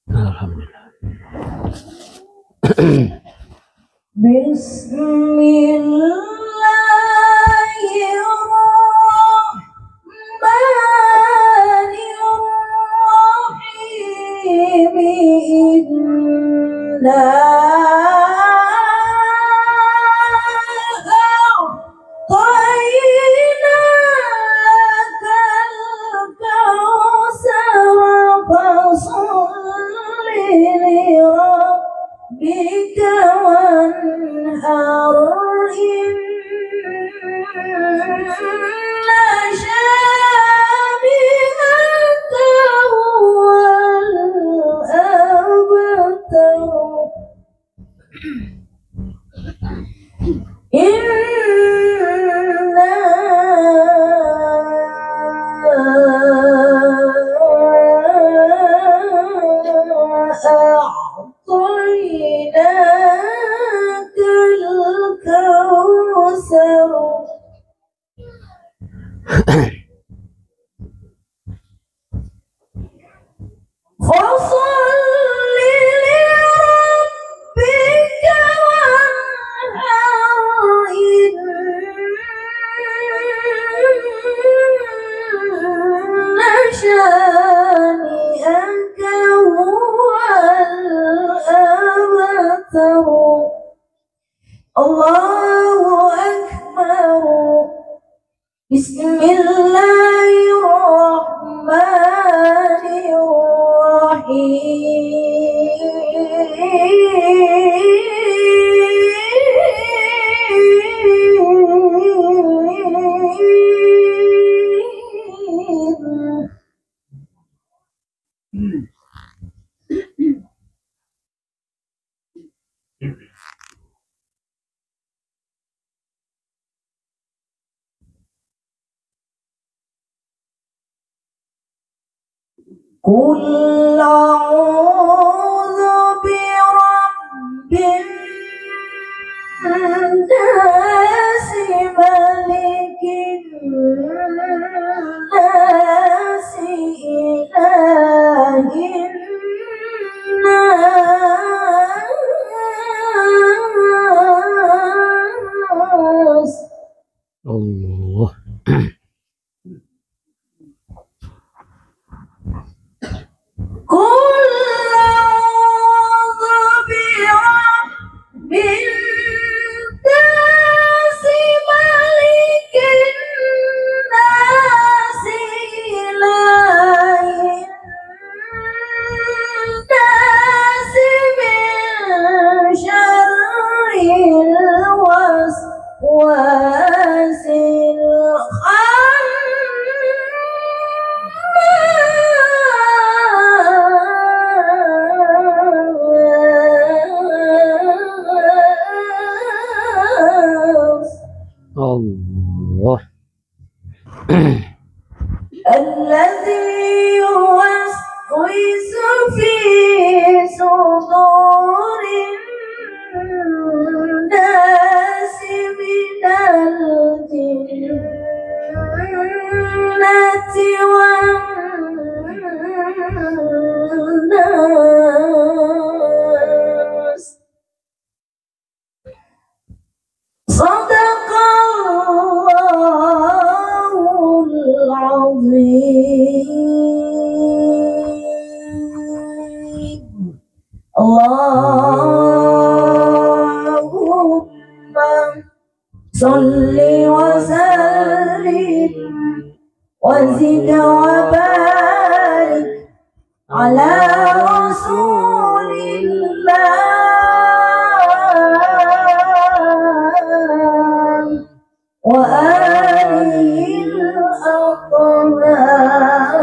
Alhamdulillah. Bismillahirrahmanirrahim. Inna أعطيناك الكوثر فصل لربك وانحر إن شانئك هو الأبتر. إنا أعطيناك الكوثر. فصل لربك وانحر إن شانئك هو الأبتر. الله أكبر. بسم الله الرحمن الرحيم. قل أعوذ برب الناس، ملك الناس، إله الناس. الله. قل أعوذ برب الناس، ملك الناس، إله الناس، من شر الوسواس الخناس. الله. الذي يوسوس في صدور الناس من الجنة والناس. صدق الله العظيم. اللهم صل وسلم وزد وبارك على رسول الله وآله الأطهار.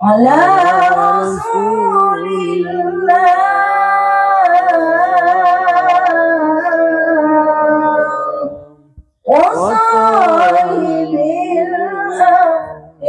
على رسول الله وصاحب الحق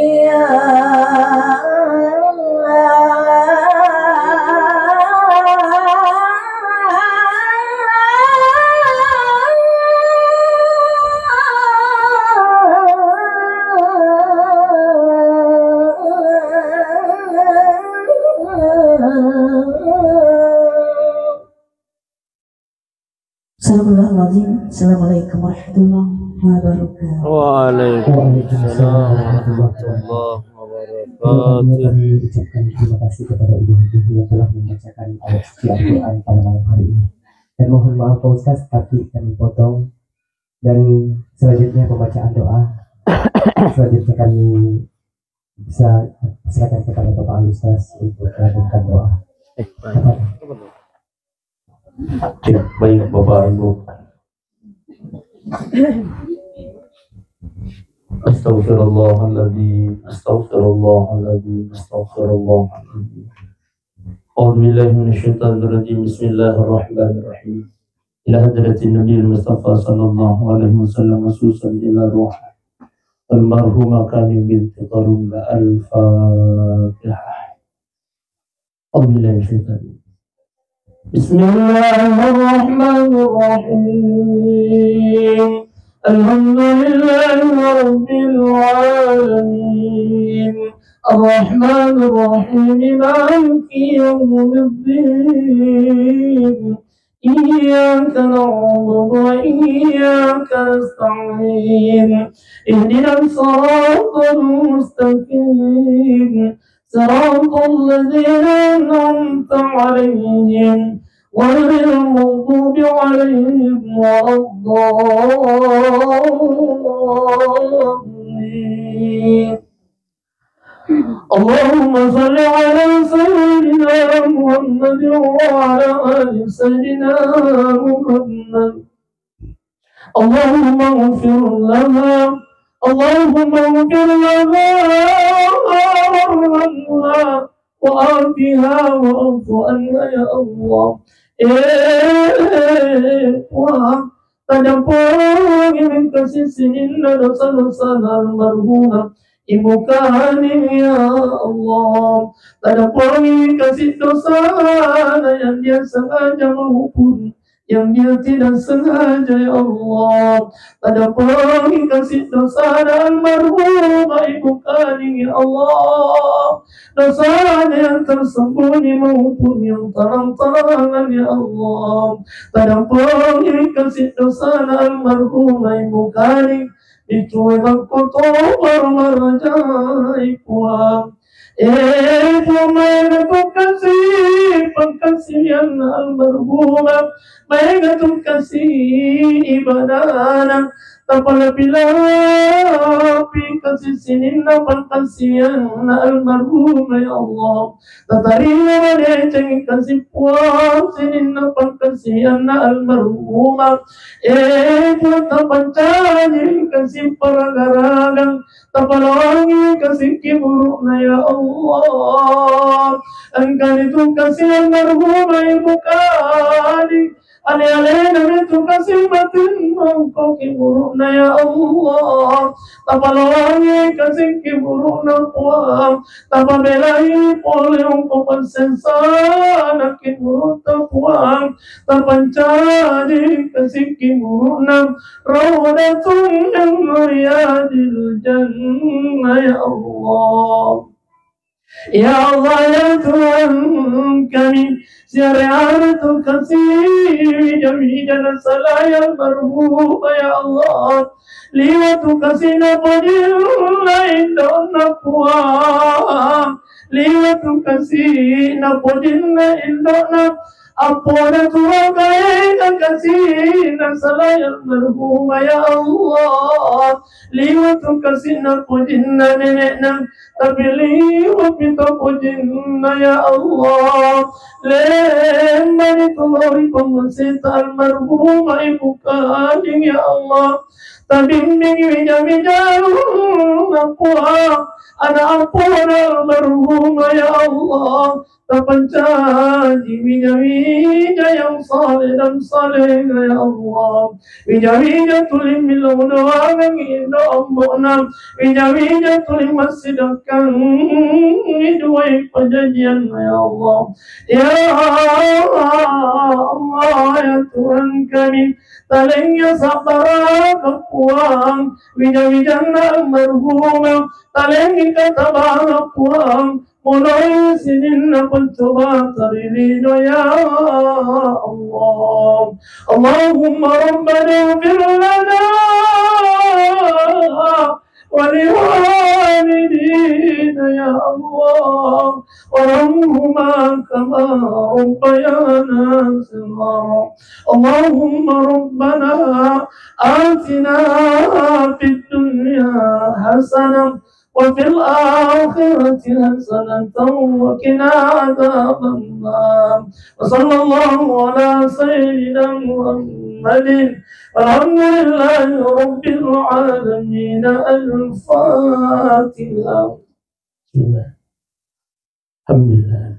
Astagfirullahaladzim. Assalamualaikum warahmatullahi wabarakatuh. Waalaikumsalam warahmatullahi wabarakatuh. Kami ucapkan terima kasih kepada Ibu Hajah yang telah membacakan ayat suci Al-Quran pada malam hari ini. Dan mohon maaf Pak Ustaz, tapi kami potong. Dan selanjutnya pembacaan doa. Selanjutnya kami bisa silakan kepada Bapak Al Ustaz untuk melanjutkan doa. Eh, baik. Ya, baik Bapak Ibu. Astaghfirullahaladzim, astaghfirullahaladzim, astaghfirullahaladzim. A'udzubillahi minasyaitonirrajim. Bismillahirrahmanirrahim. Ila hadratin Nabi Mustafa sallallahu alaihi wasallam, khususan ila ruh almarhumah Kani binti Qarun. Al-Fatihah. A'udzubillahi minasyaitonir rajim. Bismillahirrahmanirrahim. Alhamdulillahi rabbil alamin. Arrahmanirrahim. Maliki yaumiddin. Iyyaka na'budu wa iyyaka nasta'in. Ihdinas siratal mustaqim. Siratal ladzina an'amta 'alaihim ghairil maghdubi 'alaihim waladdallin. Allahumma shalli 'ala sayyidina Muhammad wa 'ala ali sayyidina Muhammad. Allahumma ighfir laha, Allahumma ighfir laha warhamha wa 'afiha wa'fu 'anha, ya Allah. Eh, Puang, tadampengi kasi sininna dosa-dosana almarhumah Ibu Kani, ya Allah. Tadampengi kasi dosana yang dia sengaja maupun yang dia tidak sengaja, ya Allah. Tadampengi kasi dosana almarhumah Ibu Kani, ya Allah. Dosana yang tersembunyi maupun yang terang-terangan, ya Allah. Tadampengi kasi dosana almarhumah Ibu Kani, itu memang kotor baru merajai Puang. Eh, Puang, maega tu kasi pangkasianna almarhumah, maega tu kasi ibadana, tapalapi-lapi kasi sininna pangkasianna almarhumah, ya Allah. Tatarima madecengi kasi Puang sininna pangkasianna almarhumah. Eh, Puang, tapancaji kasi paraga-raga, tapalawangi kasi kiburu'na, ya Allah. Engkani tu kasi almarhumah Ibu Kani, ale-alena tu kasi matinro ko kiburu'na, ya Allah. Tapalawangi kasi kiburu'na, Puang. Tapabelai pole ongko passessana kiburu'ta, Puang. Tapancaji kasi kiburu'na raudhatun min riyadil jannah, ya Allah. Ya Allah, ya Tuhan kami, siare-are tu kasi wija-wija nasalai almarhumah, ya Allah. Liwa tu kasi napodinna indo'na, Puang. Liwa tu kasi napodinna indo'na. Appona tu maega kasi nasalai almarhumah, ya Allah. Liwa tu kasi napodinna nene'na, tapi liwa pi to pojinna, ya Allah. Lembani tu lao ri pammaseta almarhumah Ibu Kani, ya Allah. Tabimbingi wija-wijanna, Puang, ana appona almarhumah, ya Allah. Tapancaji wija-wija yang saleh dan salehah, ya Allah. Wija-wija tuli millau doangengngi indo ambo'na. Wija-wija tuli massidekkangngi duai pajajianna, ya Allah. Ya Allah, ya Tuhan kami, talengngi sabbaraka, Puang, wija-wijanna almarhumah, talengngi katabanga, Puang, Onoi sininna pettu batari lino, ya Allah. Allahumma rabbana ighfir lana wa liwalidina, ya Allah. Warhamhuma kama rabbayana shighara. Allahumma rabbana atina fid dunya hasanah وفي الآخرة حسنة وقنا عذاب النار. وصلى الله على سيدنا محمد. والحمد لله رب العالمين. الفاتحة. بسم الله. الحمد لله.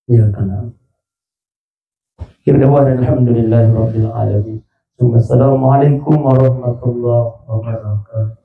Iya, kana. Akhir da'wana alhamdulillahi rabbil alamin. Tsumma assalamualaikum warahmatullahi wabarakatuh.